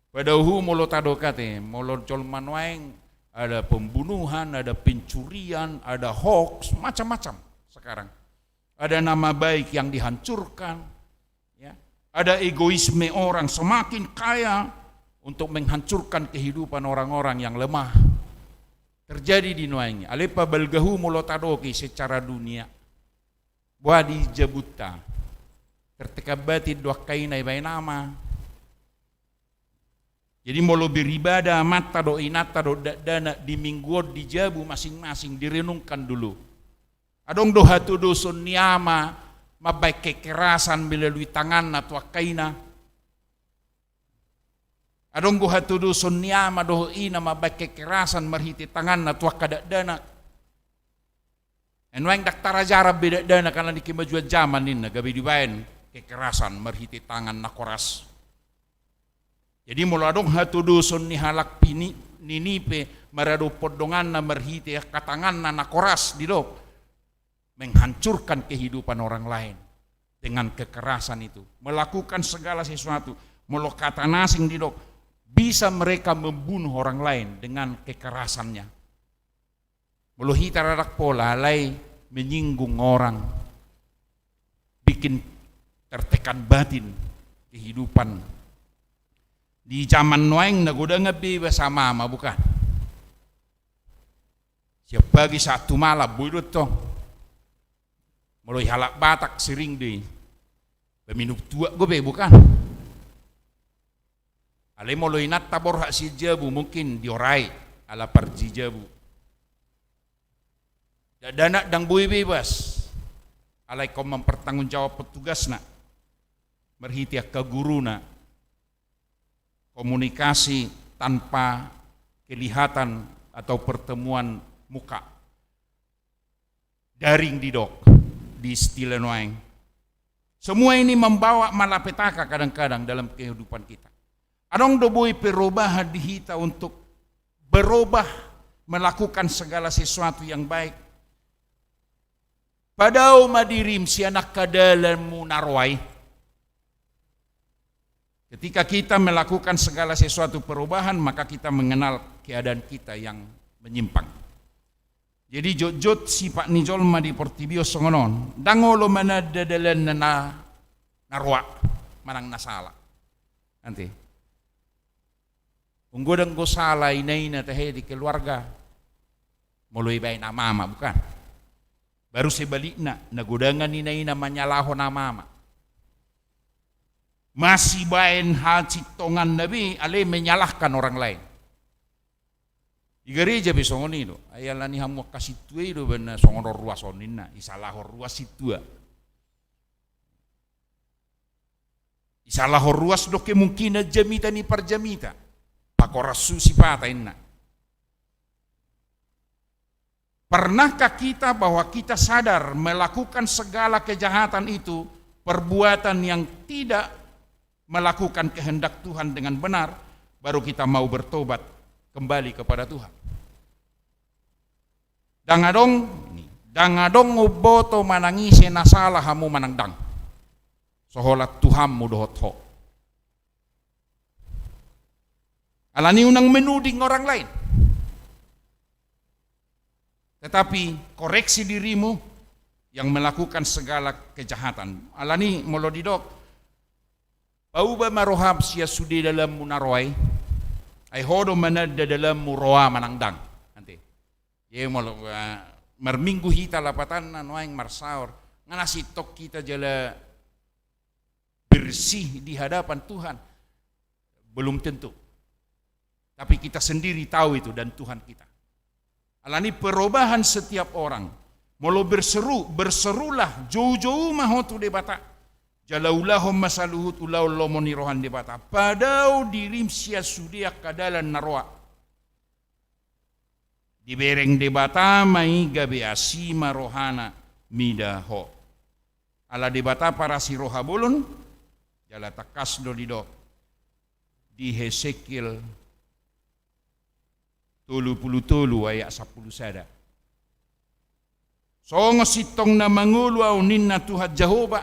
Padahal molo tadok ate, molo jolma nuaeng ada pembunuhan, ada pencurian, ada hoax, macam-macam sekarang. Ada nama baik yang dihancurkan, ya. Ada egoisme orang semakin kaya untuk menghancurkan kehidupan orang-orang yang lemah. Terjadi di nuaeng. Alai pabalgahu molo tadok i secara dunia. Boha di jabunta. Tertekan batin do angka ina dibaen ama. Jadi molo beribadah amanta dohot inanta dohot dakdanak di minggu on di jabu masing-masing direnungkan dulu. Adong do hatodoson ni ama mambaen kekerasan melalui tanganna tu angka ina. Adong do hatodoson ni ama dohot ina mambaen kekerasan marhite tanganna tu angka dakdanak. Ai nuaeng ndang tarajaran be dakdanak karena di kemajuan zaman ninna gabe dibaen kekerasan marhite tangan na koras. Jadi molo adong hatodoson ni halak Ninive maradophon donganna marhite angka tanganna na koras, didok, menghancurkan kehidupan orang lain dengan kekerasan itu, melakukan segala sesuatu. Molo hata na asing, didok, bisa mereka membunuh orang lain dengan kekerasannya. Molo hita rarang pola alai menyinggung orang, bikin tertekan batin kehidupan. Di zaman nuaeng na godang bebas ama-ama, bukan? Siap pagi saat tu malam boi do tong. Molo di halak Batak sering do i. Paminum tuak dope, bukan? Alai molo inanta borhat sian jabu, mungkin diorai ala parji jabu. Dakdanak ndang boi bebas, alai ingkon mempertanggungjawabkan tugasna marhite angka guruna, komunikasi tanpa kelihatan atau pertemuan muka. Daring didok di istilah nuaeng. Semua ini membawa malapetaka kadang-kadang dalam kehidupan kita. Adong do boi perubahan di hita untuk berubah, melakukan segala sesuatu yang baik? Padao ma dirim sian angka dalanmu na roa i. Ketika kita melakukan segala sesuatu perubahan, maka kita mengenal keadaan kita yang menyimpang. Jadi jotjot sipat ni jolma di portibi on songon on, ndang olo mananda dalanna na, na roa manang na sala. Ante. Unggodang do sala inaina tahe di keluarga molo ibaen amama, bukan? Baru sebalikna, na godangan inaina manyalahon amama. Masibaen hasintonganna be alai menyalahkan orang lain. Di gareja be songon i do. Ai alani hamu angka sintua i do baen na songon on ruas on ninna, isalahon ruas sintua. Isalahon ruas do kemungkinan jamita ni parjamita. Pakoras su sipata inna. Pernahkah kita bahwa kita sadar melakukan segala kejahatan itu, perbuatan yang tidak melakukan kehendak Tuhan dengan benar, baru kita mau bertobat kembali kepada Tuhan? Ndang adong, ndang adong umboto manang ise na sala hamu manang ndang. So holan Tuhanmu dohot ho. Alani unang menuding orang lain. Tetapi koreksi dirimu yang melakukan segala kejahatan. Alani molo didok, pauba ma roham sian sude dalanmu na roa i, ai ho do mananda dalanmu roa manang ndang. Ante. Jadi molo, eh, marminggu hita lapatanna nuaeng marsaor, nga na sintong hita jala bersih di hadapan Tuhan? Belum tentu. Tapi kita sendiri tahu itu dan Tuhan kita. Alani perubahan setiap orang. Molo berseru, berserulah, joujou ma ho tu Debata. Jala ulahon ma saluhut ulaon lomo ni roha ni Debata. Padao dirim sian sude angka dalan na roa. Dibereng Debata ma i gabe asi ma rohana mida ho. Ala Debata parasi roha bolon, jala tangkas do didok di Hesekiel tolu pulu tolu ayat sampulu sada. Songon sintong na mangolu ahu ninna Tuhan Jahowa,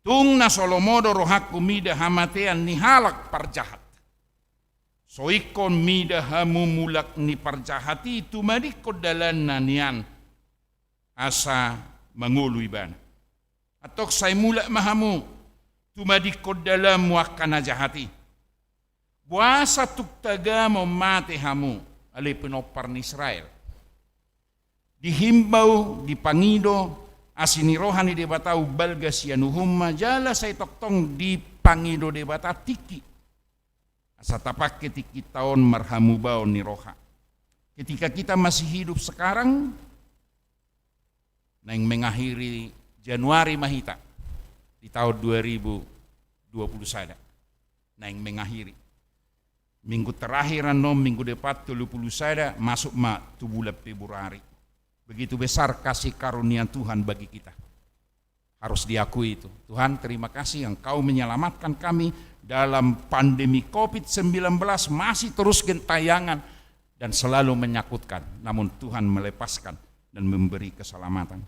tung na so lomo do rohangku mida hamatean ni halak parjahat. So ingkon mida hamu mulak ni parjahat i tumadingkon dalanna nian asa mangolu ibana. Antong sai mulak ma hamu tumadingkon dalanmu angka na jahat i. Boasa tung tagamon mate hamu ale pinompar ni Israel? Dihimbau, dipangido asi ni roha ni Debata umbalga sian uhumna, jala sai tongtong dipangido Debata tingki asa tapangke tingkinta on marhamubaon ni roha. Ketika kita masih hidup sekarang, naeng mengakhiri Januari ma hita di tahun dua ribu dua puluh sada. Naeng mengakhiri. Minggu terakhir annon, minggu depan tolu pulu sada, masuk ma tu bulan Februari. Begitu besar kasih karunia Tuhan bagi kita. Harus diakui itu. Tuhan, terima kasih Engkau menyelamatkan kami dalam pandemi covid sembilan belas, masih terus gentayangan dan selalu menyakutkan. Namun Tuhan melepaskan dan memberi keselamatan.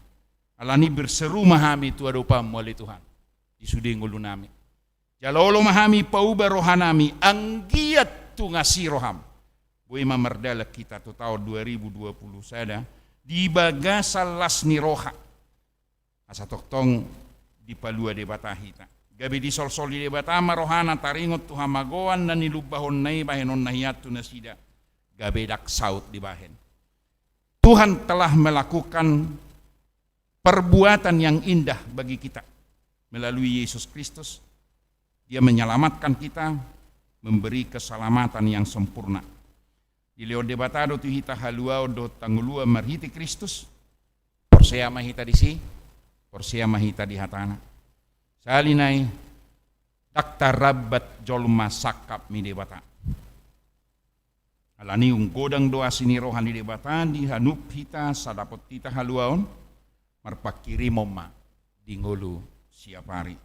Alani berseru ma hami tu adopanmu ale Tuhan. Di sude ngolunami. Jala olo ma hami pauba rohanami anggiat tung asi roham. Boi ma mardalan hita tu taon dua ribu dua puluh sada di bagasan las ni roha. Asa tongtong dipalua Debata hita. Gabe disolsoli Debata ma rohana taringot tu hamagoan na nilumbahonna i bahenonna hian tu nasida. Gabe ndang saut dibahen. Tuhan telah melakukan perbuatan yang indah bagi kita. melalui Yesus Kristus. Dia menyelamatkan kita, memberi keselamatan yang sempurna. Dilehon Debata do tu hita haluaon dohot hangoluan marhite Kristus. Porsea ma hita disi, porsea ma hita di hatana. Sahali nai, ndang tarambat jolma sangkap ni Debata. Alani i umgodang do asi ni roha ni Debata di hanup hita, sai dapot hita haluaon, marpanghirimon ma di ngolu siap ari.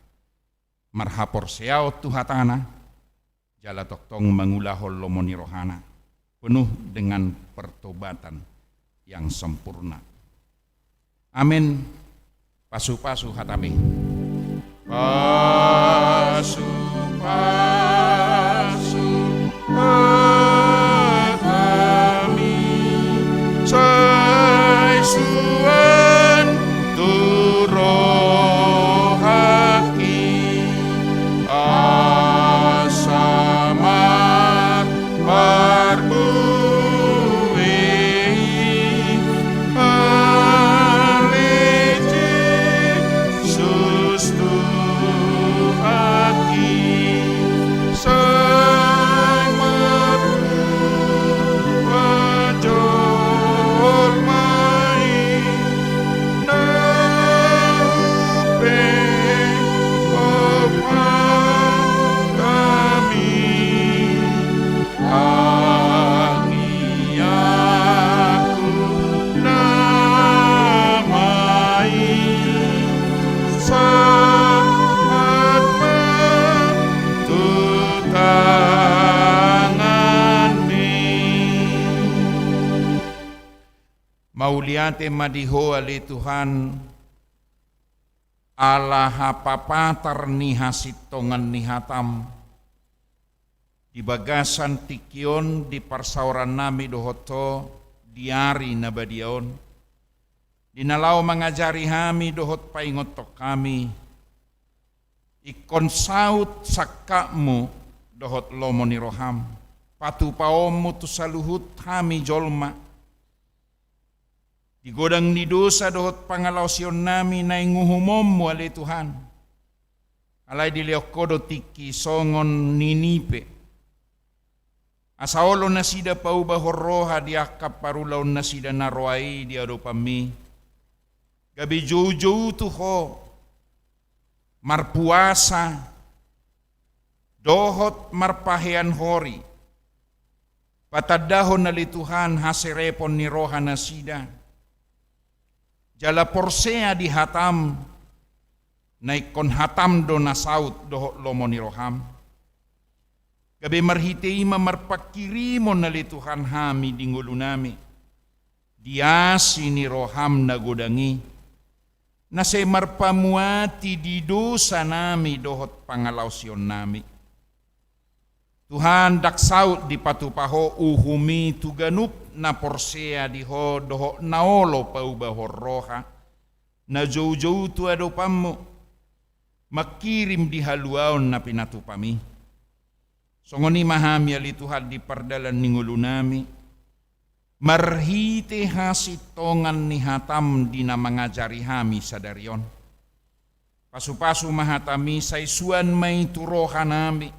Marhaporseaon tu hatana, jala tongtong mangulahon lomo ni rohana, penuh dengan pertobatan yang sempurna. Amen. Pasu-pasu hatami. Pasu-pasu hatami, sai suan tu rohangki, asa mar parbue i, ale Jesus Tuhanki, sai martua jolma i, na hupeop hatami. Tangiangku nama i, sahat ma tu tanganmi. Mauliate ma di Ho ale Tuhan, ala hapapatar ni hasintongan ni hatam, di bagasan tingki on di parsaorannami dohot Ho di ari na badia on, di na laho mangajari hami dohot paingothon hami, ingkon saut sangkapmu dohot lomo ni roham, patupaonmu tu saluhut hami jolma, di godang ni dosa dohot pangalaosionnami naeng uhumonmu ale Tuhan. Alai dilehon Ho do tingki songon Ninive, asa olo nasida paubahon roha di angka parulaonnasida na roa i di adopanmi, gabe joujou tu Ho, marpuasa, dohot marpahean hori, patandahon ale Tuhan haserepon ni rohanasida, jala porsea di hatam, na ingkon hatam do na saut dohot lomo ni roham. Gabe marhite i ma marpanghirimon ale Tuhan hami di ngolunami, di asi ni roham na godang i, na sai marpamuati di dosanami dohot pangalaosionnami. Tuhan, ndang saut dipatupa Ho uhum i tu ganup na porsea di Ho dohot na olo paubahon roha, na joujou tu adopanmu, manghirim di haluaon na pinatupam i. Songon i ma hami ale Tuhan di pardalan ni ngolunami, marhite hasintongan ni hatam di na mangajari hami sadari on. Pasupasu ma hatami, sai suan ma i tu rohanami,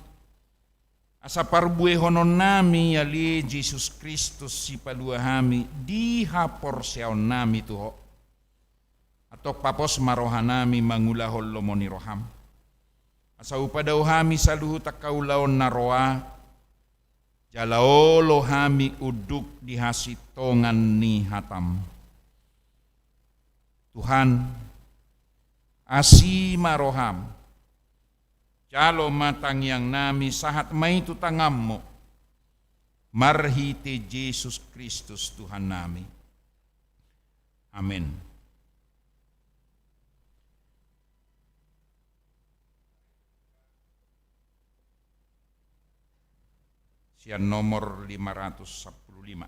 asa parbuehononnami ale Jesus Kristus Sipalua hami di haporseaonnami tu Ho. Antong papos ma rohanami mangulahon lomo ni roham, asa hupadao hami saluhut angka ulaon na roa, jala olo hami unduk di hasintongan ni hatam. Tuhan, asi ma roham, jalo ma tangiangnami, sahat ma i tu tanganmu, marhite Jesus Kristus Tuhannami. Amen. Sian nomor lima ratus sampulu lima.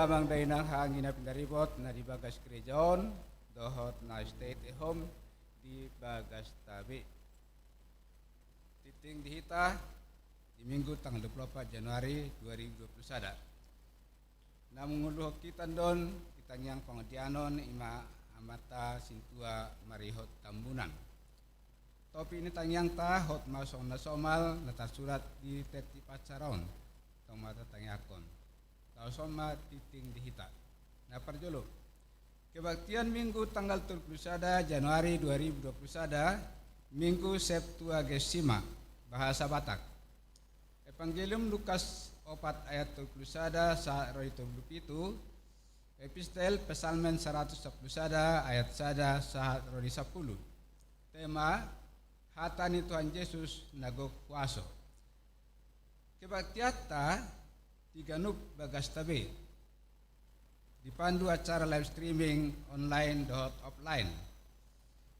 Amang dainang, hanggi na pinaribot na di bagas gereja on dohot na stay at home di bagasta be. Tingting di hita di Minggu tanggal dua puluh opat Januari dua ribu dua puluh sada. Na manguluhon hita on di tangiang pangadianon i ma amanta Sintua Marihot Tambunan. Topik ni tangiangta hot ma songon na somal na tarsurat di tertib acara on. Tong ma tatangiangkon. Laos on ma tingting di hita. Na parjolo, kebaktian Minggu tanggal tolu puluh sada Januari dua ribu dua puluh sada, Minggu Septuagesima, bahasa Batak. Evangelium Lukas opat ayat tolu puluh sada sahat ro di tolu puluh pitu, Epistel Psalmen saratus sampulu sada ayat sada sahat ro di sampulu. Tema: Hata ni Tuhan Jesus na gok huaso. Kebaktianta di ganup bagasta be. Dipandu acara live streaming online dohot offline.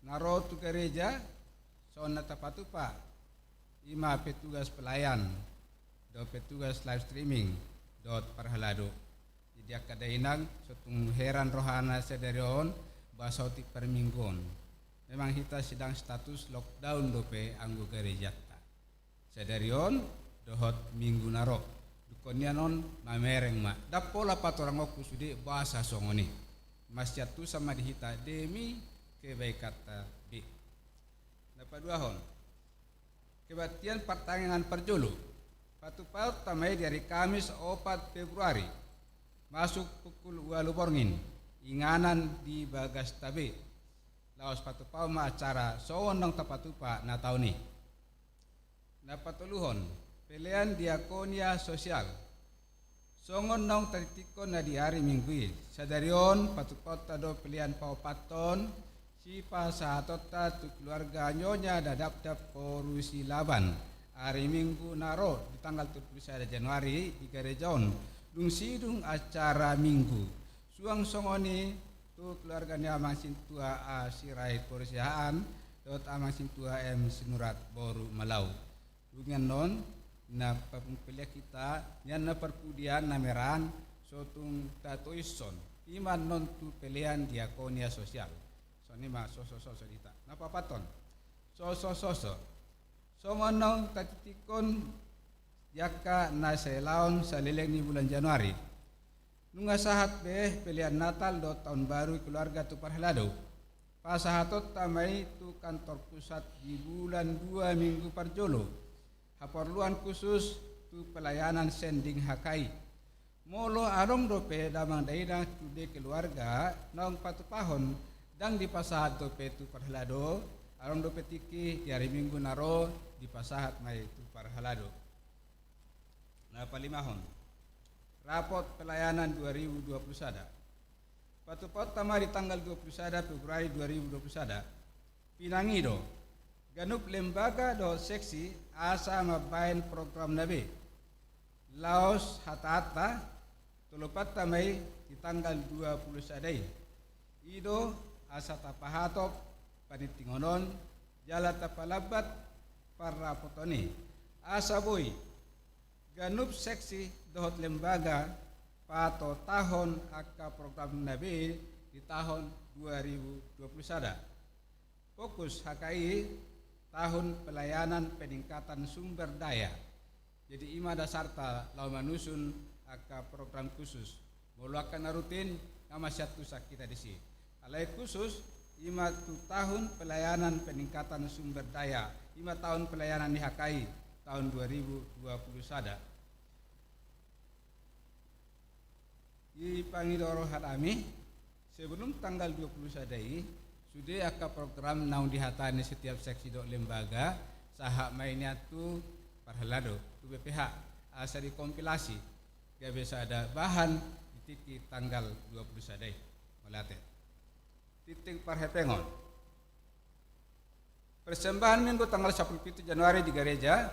Na ro tu gareja, songon na tapatupa, i ma petugas pelayan dohot petugas live streaming dohot parhalado. Jadi angka dainang, so tung heran rohana sadari on, boasa otik parmingguon. Memang hita sedang status lockdown dope anggo garejanta sadari on dohot minggu na ro. Dungkon nian on mamereng ma. Ndang pola patorangonku sude boasa songon i. Masiantusan ma di hita demi kebaikanta be. Na paduahon, kebaktian partangiangan parjolo. Patupaonta ma i di ari Kamis opat Februari, masuk pukul ualu borngin, inganan di bagasta be. Laos patupaon ma acara songon naung tapatupa na taon i. Na patoluhon, pelean diakonia sosial. Songon naung tatikkon na di ari Minggu i, sadari on patupaonta do pelean paopathon sipasahatonta tu keluarga Nyonya Dadapdap boru Silaban, ari Minggu na ro di tanggal tolu puluh sada Januari di gareja on, dung sidung acara Minggu. Suang songon i tu keluarga ni Amang Sintua A. Sirait boru Siahaan dohot Amang Sintua M. Sinurat boru Malau. Dung i annon na pelean hita, nian na parpudian na meraan, so tung tatoishon. I ma annon tu pelean diakonia sosial. Songon i ma sosososo di hita. Na paopathon, sosososo. Songon naung tatikkon di angka na sialaon saleleng ni bulan Januari. Nunga sahat be pelean Natal dohot Taon Baru keluarga tu parhalado. Pasahatonta ma i tu kantor pusat di bulan dua minggu parjolo. Haporluan khusus tu pelayanan sending H K I. Molo adong dope damang dainang sude keluarga naung patupahon, ndang dipasahat dope tu parhalado, adong dope tingki di ari Minggu na ro dipasahat ma i tu parhalado. Na palimahon, rapot pelayanan dua ribu dua puluh sada. Patupaonta ma di tanggal dua puluh sada Februari dua ribu dua puluh sada. Pinangido ganup lembaga dohot seksi asa mambaen program na be. Laos hataanta, tolopanta ma i di tanggal dua puluh sada i. I do asa tapahatop panintingon on jala tapalambat parrapoton i. Asa boi ganup seksi dohot lembaga patotahon angka program na be di tahun dua ribu dua puluh sada. Fokus H K I tahun pelayanan peningkatan sumber daya. Jadi i ma dasarta laho manusun angka program khusus. Molo angka na rutin, nga masiantusan hita disi. Alai khusus, i ma tu tahun pelayanan peningkatan sumber daya, i ma tahun pelayanan ni H K I tahun dua ribu dua puluh sada. Dipangido rohanami, sebelum tanggal dua puluh sada i, sude angka program naung dihatahon setiap seksi dohot lembaga, sahat ma i nian tu parhalado, tu B P H, asa dikompilasi, gabe sada bahan di tingki tanggal dua puluh sada i. Mauliate. Tingting parhepengon. Persembahan Minggu tanggal sampulu pitu Januari di gareja,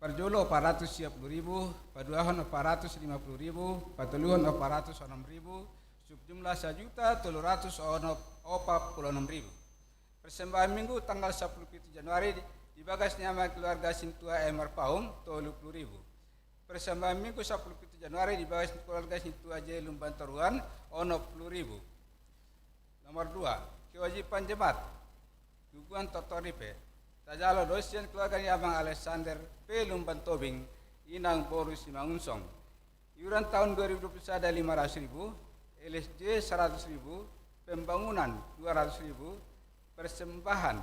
parjolo opat ratus sia pulu ribu, paduahon opat ratus lima pulu ribu, patoluhon opat ratus onom ribu, subjumlah sajuta tolu ratus onom, opat pulu onom ribu. Persembahan Minggu tanggal sampulu pitu Januari di, di bagas ni amang keluarga Sintua M. Arpaum, tolu pulu ribu. Persembahan Minggu sampulu pitu Januari di bagas keluarga Sintua J Lumban Toruan, onom pulu ribu. Nomor dua, kewajiban jemaat, Guguan Tortor Ripe. Tajalo do sian keluarga ni Amang Alexander P Lumban Tobing, Inang boru Simangunsong. Iuran tahun dua ribu dua puluh sada lima ratus ribu, L S J seratus ribu, pembangunan dua ratus ribu, persembahan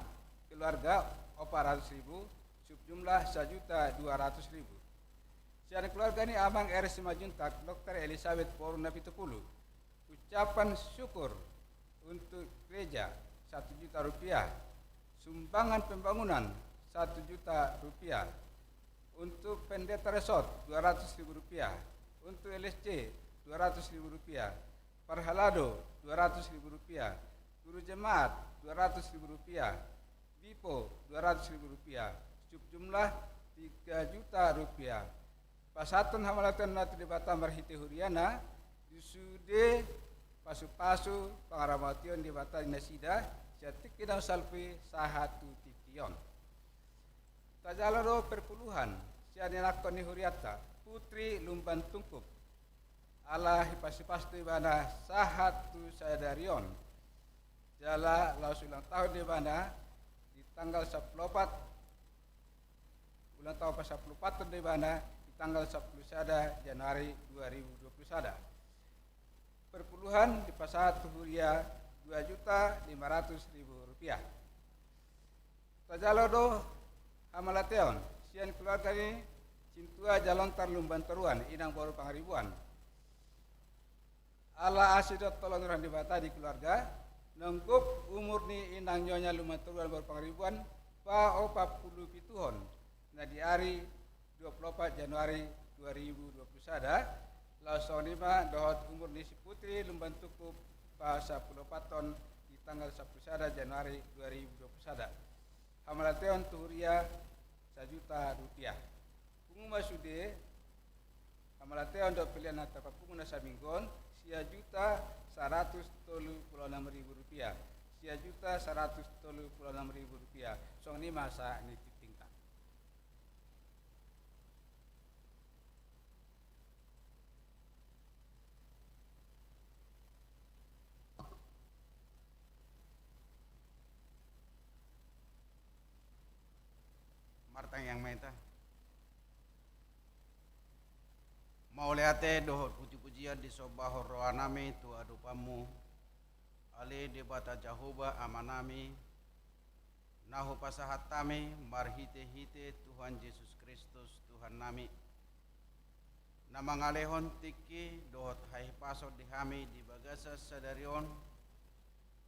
keluarga empat ratus ribu, subjumlah sejuta dua ratus ribu. Sian keluarga ni Amang R Simanjuntak, Dokter Elizabeth boru Napitupulu. Ucapan syukur untuk gereja satu juta rupiah. Sumbangan pembangunan satu juta rupiah. Untuk pendeta resort dua ratus ribu rupiah. Untuk L S C dua ratus ribu rupiah. Parhalado dua ratus ribu rupiah. Guru jemaat dua ratus ribu rupiah. Bipo dua ratus ribu rupiah. Subjumlah tiga juta rupiah. Pasahathon hamauliateon ma tu Debata marhite huriana, di sude pasupasu pangaramation Debata di nasida, sian tingki na salpu i sahat tu tingki on. Tajalo do perpuluhan sian ianakhon ni hurianta, Putri Lumban Tungkup. Ala hipasupasu do ibana sahat tu sadari on. Jala laos ulang tahun do ibana di tanggal sampulu opat, ulang tahun pasampulu opat do ibana di tanggal sampulu sada Januari dua ribu dua puluh sada. Perpuluhan dipasahat tu huria dua juta lima ratus ribu rupiah. Tajalo do hamauliateon sian keluarga ni Sintua Jalontar Lumban Toruan, Inang boru Pangaribuan. Ala asi dohot holong ni roha ni Debata di keluarga, naung gok umur ni Inang Nyonya Lumban Toruan boru Pangaribuan, paopat pulu pituhon, na di ari dua pulu opat Januari dua ribu dua puluh sada, laos songon i ma dohot umur ni si Putri Lumban Tungkup pasampulu opathon di tanggal sampulu sada Januari dua ribu dua puluh sada. Hamauliateon tu huria sajuta rupiah. Pungu ma sude, hamauliateon dohot pelean na tarpapungu na saminggu on, sia juta saratus tolu pulu onom ribu rupiah. Sia juta saratus tolu pulu onom ribu rupiah. Songon i ma sahat ni tingkingta. Martangiang ma hita. Mauliate dohot pujipujian disombahon rohanami tu adopanmu, ale Debata Jahowa Amanami, na hupasahat hami marhitehite Tuhan Jesus Kristus Tuhannami, na mangalehon tingki dohot hahipason di hami di bagasan sadari on,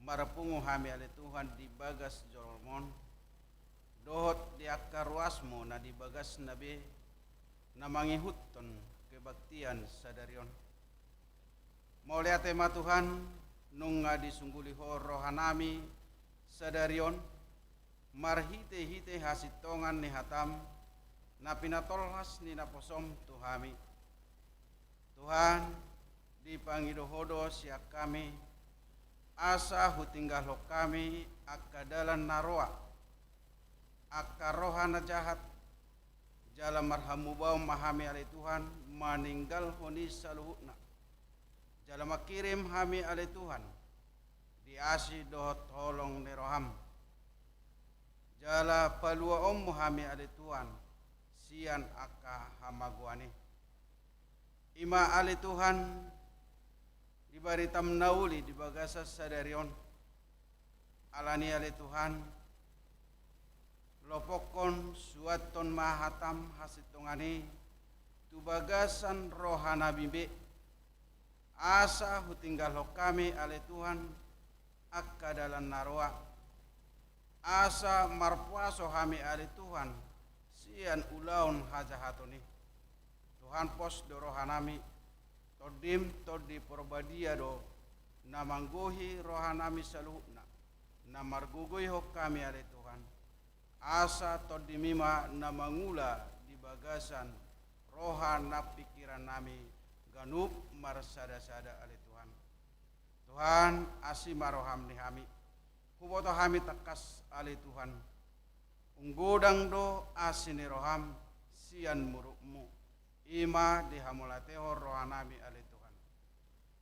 marpungu hami ale Tuhan di bagas jolom on, dohot di angka ruasmu na di bagasna be, na mangihuthon kebaktian sadari on. Mauliate ma Tuhan, nunga disungguli Ho rohanami sadari on, marhitehite hasintongan ni hatam, na pinatolhas ni naposom tu hami. Tuhan, dipangido Ho do sian hami, asa hutinggalhon hami angka dalan na roa, angka roha na jahat, jala marhamubaon ma hami ale Tuhan, maninggalhon i saluhutna. Jala mangkirim hami ale Tuhan, di asi dohot holong ni roham. Jala paluaonmu hami ale Tuhan, sian angka hamagoan i. I ma ale Tuhan, di baritam na uli di bagasan sadari on. Alani ale Tuhan, lopokkon suanhon ma hatam hasintongan i, tu bagasan rohanami be, asa hutinggalhon hami ale Tuhan, angka dalan na roa. Asa marpuaso hami ale Tuhan, sian ulaon hajahaton i. Tuhan pos do rohanami, Tondim Tondi Porbadia do, na manggohi rohanami saluhutna, na margogoihon hami ale Tuhan. Asa Tondim i ma na mangula di bagasan roha nang pingkirannami ganup marsadasada ale Tuhan. Tuhan, asi ma roham di hami. Huboto hami tangkas ale Tuhan. Ung godang do asi ni roham, sian murukmu. I ma dihamauliatehon rohanami ale Tuhan.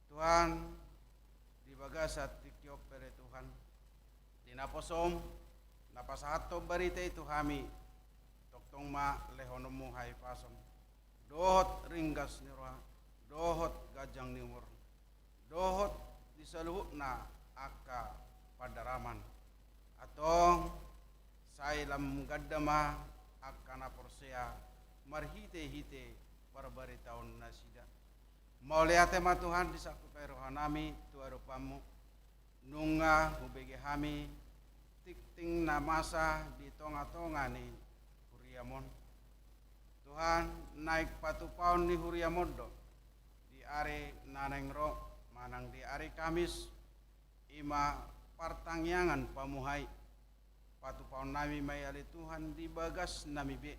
Tuhan, di bagasan tingki on pe ale Tuhan, di naposom na pasahathon barita i tu hami, tongtong ma lehononmu hahipason, dohot ringgas ni roha, dohot ganjang ni umur, dohot di saluhutna angka pandaraman. Antong sai lam ganda ma angka na porsea marhitehite parbaritaon nasida. Mauliate ma Tuhan di sangkut ai rohanami tu adopanmu, nunga hubege hami tingting na masa di tongatonga ni huriam on. Tuhan, naeng patupaon ni huriam on do di ari na naeng ro manang di ari Kamis, i ma partangiangan pamuhai. Patupaonnami ma i ale Tuhan di bagasnami be.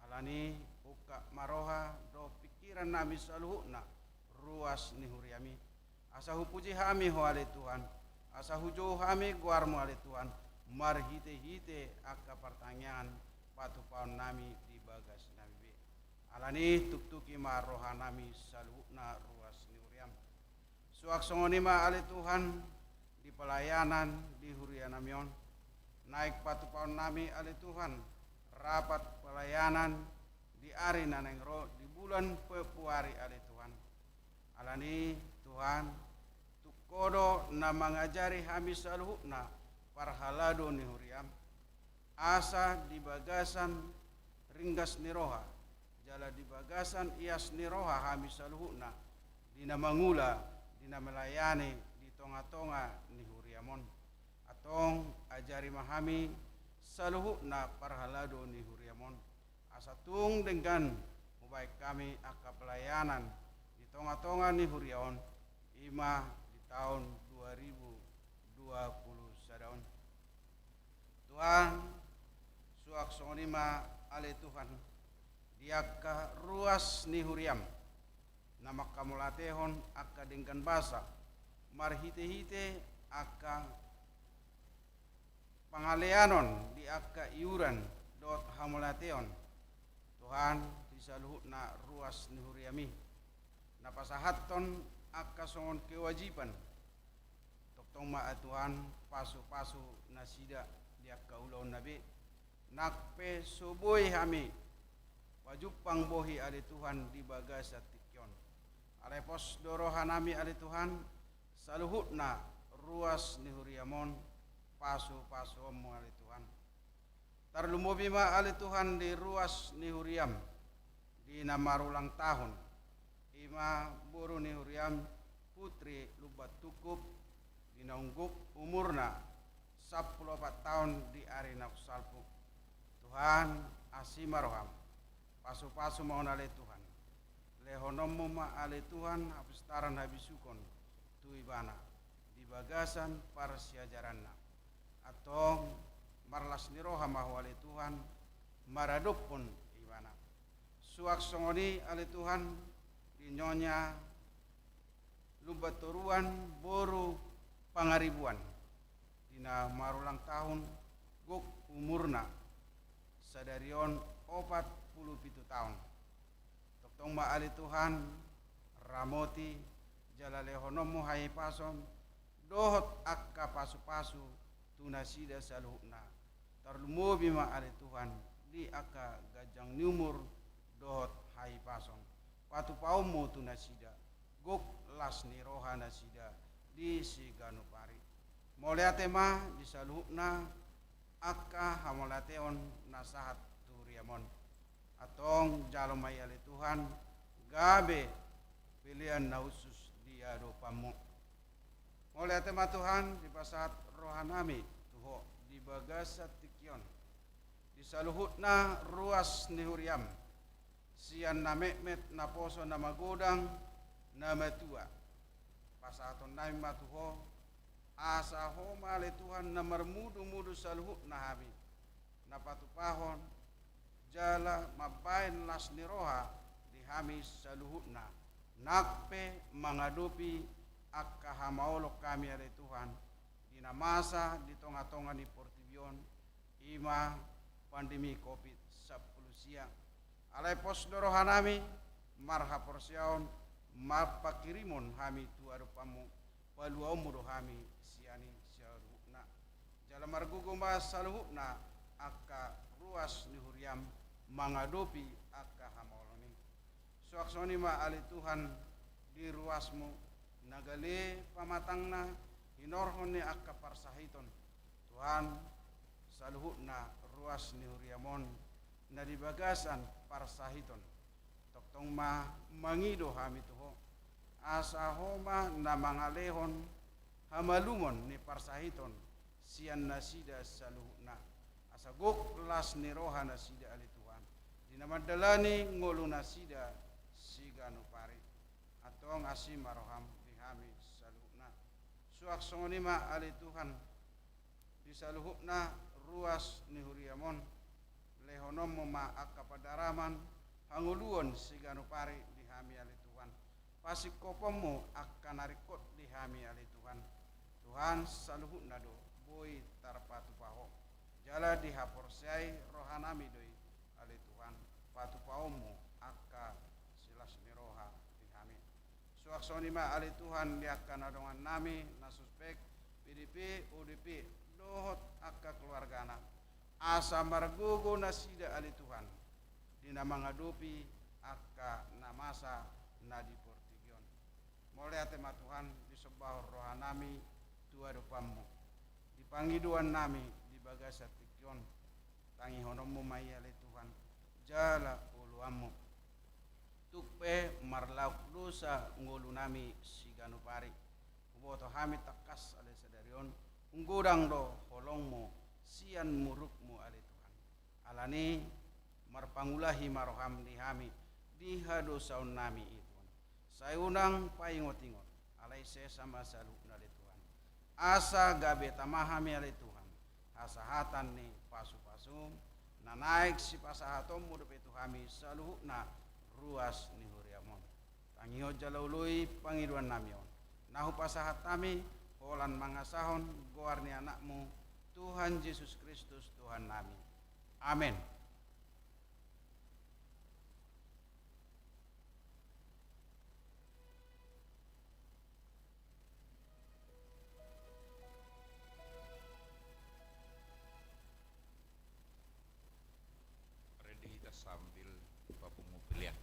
Alani ungkap ma roha dohot pingkirannami saluhutna ruas ni huriami, asa hupuji hami ho ale Tuhan, asa hujou hami goarmu ale Tuhan, marhitehite angka partangiangan patupaonnami di bagasnami be. Alani tuktuki ma rohanami saluhutna ruas ni huriam. Suang songon i ma ale Tuhan di pelayanan di hurianami on. Naeng patupaonnami ale Tuhan rapat pelayanan di ari na naeng ro di bulan Februari ale Tuhan. Alani Tuhan, tung ho do na mangajari hami saluhutna parhalado ni huriam, asa di bagasan ringgas ni roha jala di bagasan ias ni roha hami saluhutna di na mangula, di na melayani di tongatonga ni huriam on. Antong ajari ma hami saluhutna parhalado ni huriam on, asa tung denggan hubaen hami angka pelayanan di tongatonga ni huria on, i ma di taon dua ribu dua puluh sada on. Tuhan, suang songon i ma ale Tuhan di angka ruas ni huriam na manghamauliatehon angka denggan basa marhitehite angka pangaleanon di angka iuran dohot hamauliateon, Tuhan, di saluhutna ruas ni huriami na pasahathon angka songon kewajiban. Tongtong ma Tuhan pasupasu nasida di angka ulaonna be, nang pe so boi hami pajumpang bohi ale Tuhan di bagasan tingki on. Alai pos do rohanami ale Tuhan, saluhutna ruas ni huriam on pasupasuonmu ale Tuhan. Tarlumobi ma ale Tuhan di ruas ni huriam di na marulang tahun, i ma boru ni huriam Putri Lumban Tungkup, di naung gok umurna sampulu opat taon di ari naung salpu. Tuhan, asi ma roham, pasupasu ma on ale Tuhan. Lehononmu ma ale Tuhan hapistaran habisuhon tu ibana di bagasan parsiajaranna. Antong marlas ni roha ma ho ale Tuhan maradophon ibana. Suang songon i ale Tuhan di Nyonya Lumban Toruan boru Pangaribuan, di na marulang tahun, gok umurna sadari on opat pulu pitu taon. Tongtong ma ale Tuhan ramoti jala lehononmu hahipason dohot angka pasupasu tu nasida saluhutna. Tarlumobi ma ale Tuhan di angka ganjang ni umur dohot hahipason. Patupaonmu tu nasida, gok las ni roha nasida di siganup ari. Mauliate ma di saluhutna angka hamauliateon na sahat tu huriam on. Antong jalo ma i ale Tuhan gabe pelean na hushus di adopanmu. Mauliate ma Tuhan dipasahat rohanami tu ho di bagasan tingki on di saluhutna ruas ni huriam, sian na metmet, naposo, na magodang, na matua. Pasahatonnami ma tu ho asa ho ma ale Tuhan na marmudumudu saluhutna hami, na patupahon jala mambaen las ni roha di hami saluhutna, nang pe mangadopi angka hamaolon hami ale Tuhan di na masa di tongatonga ni portibi on, i ma pandemi covid sampulu sia. Alai pos do rohanami marhaporseaon, marpanghirimon hami tu adopanmu, paluaonmu do hami sian i saluhutna. Jala margogo ma saluhutna angka ruas ni huriam mangadopi angka hamaolon i. Suang songon i ma ale Tuhan di ruasmu, na gale pamatangna hinorhon ni angka parsahiton. Tuhan, saluhutna ruas ni huriam on na di bagasan parsahiton, tongtong ma mangido hami tu Ho, asa Ho ma na mangalehon hamalumon ni parsahiton sian nasida saluhutna, asa gok las ni roha nasida ale Tuhan, di na mandalani ngolu nasida siganup ari. Antong asi ma roham di hami saluhutna. Suang songon i ma ale Tuhan, di saluhutna ruas ni huriam on, lehononmu ma angka pandaraman hangoluan siganup ari di hami ale Tuhan. Pasingkoponmu angka na ringkot di hami ale Tuhan. Tuhan, saluhutna do boi tarpatupa Ho. Jala dihaporseai rohanami do i ale Tuhan, patupaonmu angka silas ni roha di hami. Suang songon i ma ale Tuhan di angka na dongannami na suspek, P D P, O D P, dohot angka keluargana, asa margogo nasida ale Tuhan di na mangadopi angka na masa na di portibi on. Mauliate ma Tuhan, disombahon rohanami tu adopanmu, di pangidoannami di bagasan tingki on, tangihononmu ma i ale Tuhan, jala oloanmu. Tung pe marlaok dosa ngolunami siganup ari, huboto hami tangkas ale sadari on, umgodang do holongmu sian murukmu ale Tuhan. Alani i marpangulahi ma roham di hami di hadosaonnami i Tuhan. Sai unang paingotingot, alai sesa ma saluhutna ale Tuhan. Asa gabe tama hami ale Tuhan hasahatan ni pasupasum, na naeng sipasahatonmu dope tu hami saluhutna ruas ni huriam on. Tangihon jala oloi pangidoannami on, na hupasahat hami holan mangasahon goar ni Anakmu, Tuhan Jesus Kristus Tuhannami. Amen. Ready hita sambil papungu pelean.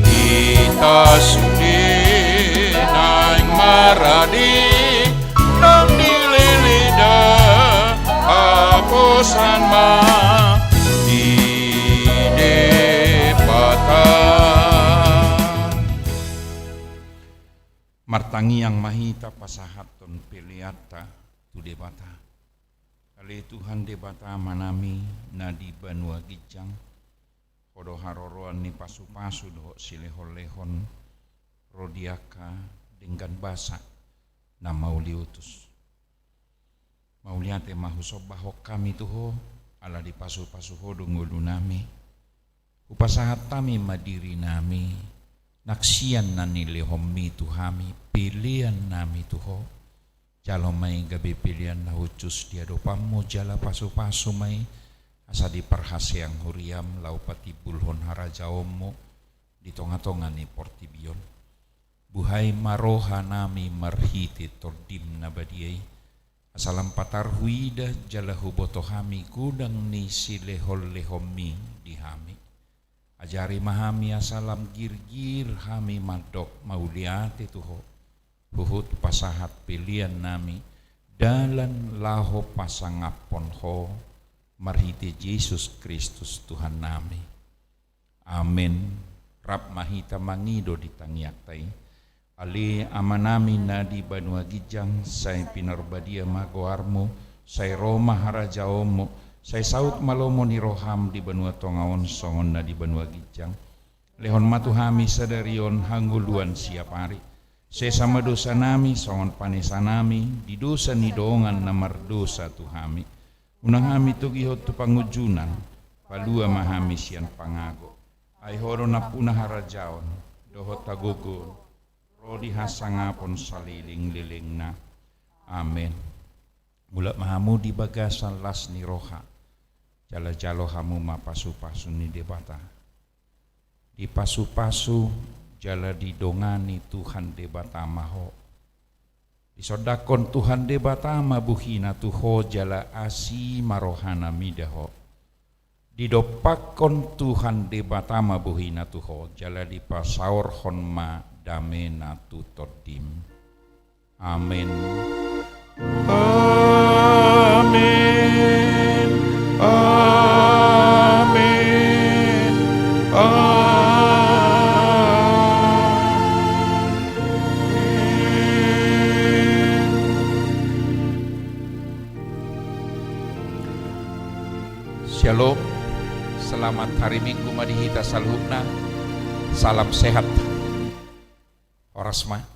Hita sude naeng maradi, naung dilili da haposan ma di Debata. Martangiang ma hita pasahathon peleanta tu Debata. Ale Tuhan Debata Amanami na di banua ginjang, Ho do haroroan ni pasupasu dohot silehonlehon, ro di angka denggan basa na mauliutus. Mauliate ma husombahon hami tu Ho, ala dipasupasu Ho do ngolunami. Hupasahat hami ma dirinami, nang sian na nilehonmi tu hami, peleannami tu Ho. Jalo ma i gabe pelean na hushus di adopanmu, jala pasupasu ma i, asa diparhaseang huriam laho patimbulhon harajaonmu di tongatonga ni portibi on. Buhai ma rohanami marhite Tondim na badia i, asa lam patar huida jala huboto hami godang ni silehonlehonmi di hami. Ajari ma hami asa lam girgir hami mandok mauliate tu Ho, huhut pasahat peleannami dalan laho pasangaphon Ho, marhite Jesus Kristus Tuhannami. Amen. Rap ma hita mangido di tangiangta i. Ale Amanami na di banua ginjang, sai pinarbadia ma goarmu, sai ro ma harajaonmu, sai saut ma lomo ni roham di banua tonga on songon na di banua ginjang. Lehon ma tu hami sadari on hangoluan siapari. Sesa ma dosanami songon panesanami di dosa ni dongan na mardosa tu hami. Unang hami togihon tu pangunjunan, palua ma hami sian pangago. Ai Ho do nampuna harajaon dohot hagogoon, ro di hasangapon salelenglelengna. Amen. Mulak ma hamu di bagasan las ni roha, jala jalo hamu ma pasupasu ni Debata. Dipasupasu jala didongani Tuhan Debata ma ho. Disondangkon Tuhan Debata ma bohina tu ho jala asi ma rohana mida ho. Didompakkon Tuhan Debata ma bohina tu ho jala dipasaorhon ma damena tu tondim. Amen. Amen. Amen. Amen. Shalom. Selamat hari Minggu ma di hita saluhutna. Salam sehat. Horas ma.